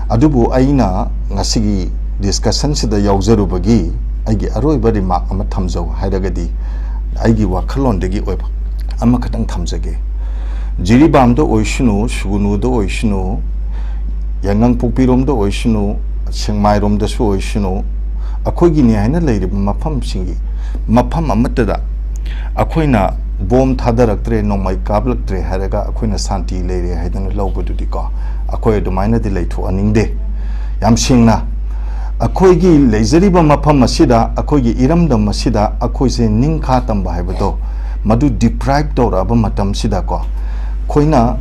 ꯑꯗꯨꯕꯨ ꯑꯩꯅ ꯉꯁꯤꯒꯤ discussion ꯁꯤꯗ ꯌꯥꯎꯖꯔꯨꯕꯒꯤ ꯑꯩꯒꯤ ꯑꯔꯣꯏꯕ remark ꯑꯃ ꯊꯝꯖꯧ ꯍꯥꯏꯔꯒꯗꯤ, ꯑꯩꯒꯤ ꯋꯥꯈꯜꯂꯣꯟꯗꯒꯤ ꯑꯣꯏꯕ ꯑꯃꯈꯛꯇꯪ ꯊꯝꯖꯒꯦ꯫ ꯖꯤꯔꯤꯕꯥꯝꯗ ꯑꯣꯏꯁꯅꯨ, ꯁꯨꯒꯨꯅꯨꯗ ꯑꯣꯏꯁꯅꯨ, ꯌꯥꯏꯉꯪꯄꯣꯛꯄꯤꯔꯣꯝꯗ ꯑꯣꯏꯁꯅꯨ, ꯁꯦꯛꯃꯥꯏꯔꯣꯝꯗꯁꯨ ꯑꯣꯏꯁꯅꯨ, ꯑꯩꯈꯣꯏꯒꯤꯅꯤ ꯍꯥꯏꯅ ꯂꯩꯔꯤꯕ ꯃꯐꯝꯁꯤꯡꯒꯤ, ꯃꯐꯝ ꯑꯃꯠꯇꯗ ꯑꯩꯈꯣꯏꯅ bomb ꯊꯥꯗꯔꯛꯇ꯭ꯔꯦ, ꯅꯣꯡꯃꯩ ꯀꯥꯞꯂꯛꯇ꯭ꯔꯦ ꯍꯥꯏꯔꯒ ꯑꯩꯈꯣꯏꯅ ꯁꯥꯟꯇꯤ ꯂꯩꯔꯦ ꯍꯥꯏꯗꯅ ꯂꯧꯕꯗꯨꯗꯤꯀꯣ, ꯑꯩꯈꯣꯏ ꯑꯗꯨꯃꯥꯏꯅꯗꯤ ꯂꯩꯊꯣꯛꯍꯟꯅꯤꯡꯗꯦ꯫ ꯌꯥꯝ ꯁꯦꯡꯅ, ꯑꯩꯈꯣꯏꯒꯤ ꯂꯩꯖꯔꯤꯕ ꯃꯐꯝ ꯑꯁꯤꯗ, ꯑꯩꯈꯣꯏꯒꯤ ꯏꯔꯝꯗꯝ ꯑꯁꯤꯗ ꯑꯩꯈꯣꯏꯁꯦ ꯅꯤꯡꯈꯥ ꯇꯝꯕ ꯍꯥꯏꯕꯗꯣ, ꯃꯗꯨ deprive ꯇꯧꯔꯛꯑꯕ ꯃꯇꯝꯁꯤꯗꯀꯣ, ꯑꯩꯈꯣꯏꯅ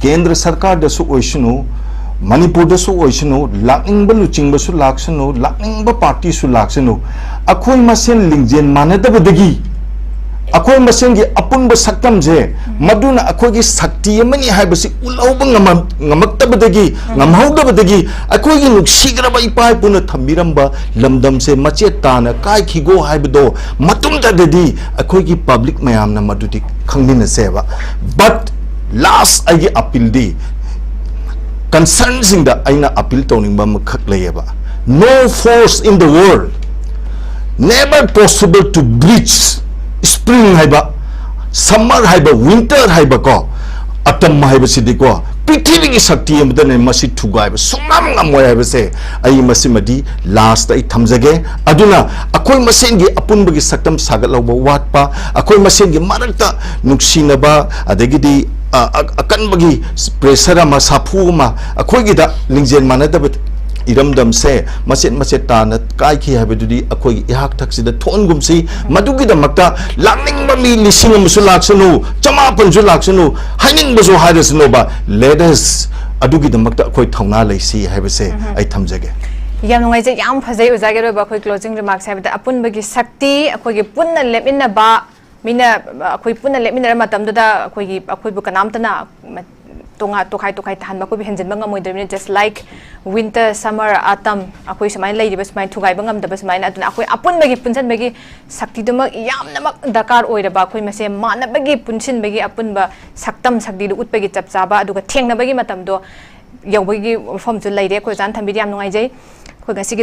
ꯀꯦꯟꯗ꯭ꯔ ꯁꯔꯀꯥꯔꯗꯁꯨ ꯑꯣꯏꯁꯅꯨ, ꯃꯅꯤꯄꯨꯔꯗꯁꯨ ꯑꯣꯏꯁꯅꯨ, ꯂꯥꯛꯅꯤꯡꯕ ꯂꯨꯆꯤꯡꯕꯁꯨ ꯂꯥꯛꯁꯅꯨ, ꯂꯥꯛꯅꯤꯡꯕ party ꯁꯨ ꯂꯥꯛꯁꯅꯨ, ꯑꯩꯈꯣꯏ ꯃꯁꯦꯟ ꯂꯤꯡꯖꯦꯜ ꯃꯥꯟꯅꯗꯕꯗꯒꯤ, ꯑꯩꯈꯣꯏ ꯃꯁꯦꯟꯒꯤ ꯑꯄꯨꯟꯕ ꯁꯛꯇꯝꯁꯦ, ꯃꯗꯨꯅ ꯑꯩꯈꯣꯏꯒꯤ ꯁꯛꯇꯤ ꯑꯃꯅꯤ ꯍꯥꯏꯕꯁꯤ ꯎꯠꯍꯧꯕ ꯉꯝꯃ-, ꯉꯝꯃꯛꯇꯕꯗꯒꯤ, ꯉꯝꯍꯧꯗꯕꯗꯒꯤ, ꯑꯩꯈꯣꯏꯒꯤ ꯅꯨꯡꯁꯤꯈ꯭ꯔꯕ ꯏꯄꯥ ꯏꯄꯨꯅ ꯊꯝꯕꯤꯔꯝꯕ ꯂꯝꯗꯝꯁꯦ ꯃꯆꯦꯠ ꯇꯥꯅ ꯀꯥꯏꯈꯤꯒꯣ ꯍꯥꯏꯕꯗꯣ ꯃꯇꯨꯡꯗꯗꯤ ꯑꯩꯈꯣꯏꯒꯤ public ꯃꯌꯥꯝꯅ ꯃꯗꯨꯗꯤ ꯈꯪꯃꯤꯟꯅꯁꯦꯕ꯫ But last ꯑꯩꯒꯤ appeal ꯗꯤ, concern ꯁꯤꯡꯗ ꯑꯩꯅ appeal ꯇꯧꯅꯤꯡꯕ ꯑꯃꯈꯛ ꯂꯩꯌꯦꯕ꯫ No force in the world, never possible to bridge spring ꯍꯥꯏꯕ, summer ꯍꯥꯏꯕ, winter ꯍꯥꯏꯕꯀꯣ, autumn ꯍꯥꯏꯕꯁꯤꯗꯤꯀꯣ, ꯄ꯭ꯔꯤꯊꯤꯕꯤꯒꯤ ꯁꯛꯇꯤ ꯑꯃꯗꯅ ꯃꯁꯤ ꯊꯨꯒꯥꯏꯕ ꯁꯨꯡꯉꯝ ꯉꯝꯃꯣꯏ ꯍꯥꯏꯕꯁꯦ ꯑꯩ ꯃꯁꯤꯃꯗꯤ last ꯑꯩ ꯊꯝꯖꯒꯦ꯫ ꯑꯗꯨꯅ ꯑꯩꯈꯣꯏ ꯃꯁꯦꯟꯒꯤ ꯑꯄꯨꯟꯕꯒꯤ ꯁꯛꯇꯝ ꯁꯥꯒꯠꯍꯧꯕ ꯋꯥꯠꯄ, ꯑꯩꯈꯣꯏ ꯃꯁꯦꯟꯒꯤ ꯃꯔꯛꯇ ꯅꯨꯡꯁꯤꯅꯕ, ꯑꯗꯒꯤꯗꯤ ꯑ, ꯑ, ꯑꯀꯟꯕꯒꯤ pressure ꯑꯃ, ꯁꯥꯐꯨ ꯑꯃ, ꯑꯩꯈꯣꯏꯒꯤꯗ ꯂꯤꯡꯖꯦꯜ ꯃꯥꯟꯅꯗꯕ ꯏꯔꯝꯗꯝꯁꯦ ꯃꯆꯦꯠ ꯃꯆꯦꯠ ꯇꯥꯅ ꯀꯥꯏꯈꯤ ꯍꯥꯏꯕꯗꯨꯗꯤ ꯑꯩꯈꯣꯏꯒꯤ ꯏꯍꯥꯛ ꯊꯛꯁꯤꯗ ꯊꯣꯛꯍꯟꯒꯨꯝꯁꯤ꯫ ꯃꯗꯨꯒꯤꯗꯃꯛꯇ ꯂꯥꯛꯅꯤꯡꯕ ꯃꯤ ꯂꯤꯁꯤꯡ ꯑꯃꯁꯨ ꯂꯥꯛꯁꯅꯨ, ꯆꯃꯥꯄꯟꯁꯨ ꯂꯥꯛꯁꯅꯨ, ꯍꯥꯏꯅꯤꯡꯕꯁꯨ ꯍꯥꯏꯔꯁꯅꯨꯕ, let us ꯑꯗꯨꯒꯤꯗꯃꯛꯇ ꯑꯩꯈꯣꯏ ꯊꯧꯅꯥ ꯂꯩꯁꯤ ꯍꯥꯏꯕꯁꯦ ꯑꯩ ꯊꯝꯖꯒꯦ꯫ ꯌꯥꯝ ꯅꯨꯡꯉꯥꯏꯖꯩ, ꯌꯥꯝ ꯐꯖꯩ ꯑꯣꯖꯥꯒꯤ ꯑꯔꯣꯏꯕ ꯑꯩꯈꯣꯏ closing remarks ꯍꯥꯏꯕꯗ ꯑꯄꯨꯟꯕꯒꯤ ꯁꯛꯇꯤ, ꯑꯩꯈꯣꯏꯒꯤ ꯄꯨꯟꯅ ꯂꯦꯞꯃꯤꯟꯅꯕ, ꯃꯤꯅ ꯑꯩꯈꯣꯏ ꯄꯨꯟꯅ ꯂꯦꯞꯃꯤꯟꯅꯔ ꯃꯇꯝꯗꯨꯗ ꯑꯩꯈꯣꯏꯒꯤ, ꯑꯩꯈꯣꯏꯕꯨ ꯀꯅꯥꯝꯇꯅ ꯃ-, ꯇꯣꯉꯥ-, ꯇꯣꯈꯥꯏ ꯇꯣꯈꯥꯏ ꯇꯥꯍꯟꯕ ꯑꯩꯈꯣꯏꯕꯨ ꯍꯦꯟꯖꯤꯟꯕ ꯉꯝꯃꯣꯏꯗꯕꯅꯤ꯫ Just like winter, summer, autumn, ꯑꯩꯈꯣꯏ ꯁꯨꯃꯥꯏꯅ ꯂꯩꯔꯤꯕ ꯁꯨꯃꯥꯏꯅ ꯊꯨꯒꯥꯏꯕ ꯉꯝꯗꯕ ꯁꯨꯃꯥꯏꯅ꯫ ꯑꯗꯨꯅ ꯑꯩꯈꯣꯏ ꯑꯄꯨꯟꯕꯒꯤ ꯄꯨꯟꯁꯤꯟꯕꯒꯤ ꯁꯛꯇꯤꯗꯨꯃꯛ ꯌꯥꯝꯅꯃꯛ ꯗꯔꯀꯥꯔ ꯑꯣꯏꯔꯕ, ꯑꯩꯈꯣꯏ ꯃꯁꯦ ꯃꯥꯟꯅꯕꯒꯤ ꯄꯨꯟꯁꯤꯟꯕꯒꯤ ꯑꯄꯨꯟꯕ ꯁꯛꯇꯝ ꯁꯛꯇꯤꯗꯨ ꯎꯠꯄꯒꯤ ꯆꯞ ꯆꯥꯕ ꯑꯗꯨꯒ ꯊꯦꯡꯅꯕꯒꯤ ꯃꯇꯝꯗꯣ ꯌꯧꯕꯒꯤ ꯋꯥꯐꯝꯁꯨ ꯂꯩꯔꯦ꯫ ꯑꯩꯈꯣꯏ ꯑꯣꯖꯥꯅ ꯊꯝꯕꯤꯔꯤ, ꯌꯥꯝ ꯅꯨꯡꯉꯥꯏꯖꯩ꯫ ꯑꯩꯈꯣꯏ ꯉꯁꯤꯒꯤ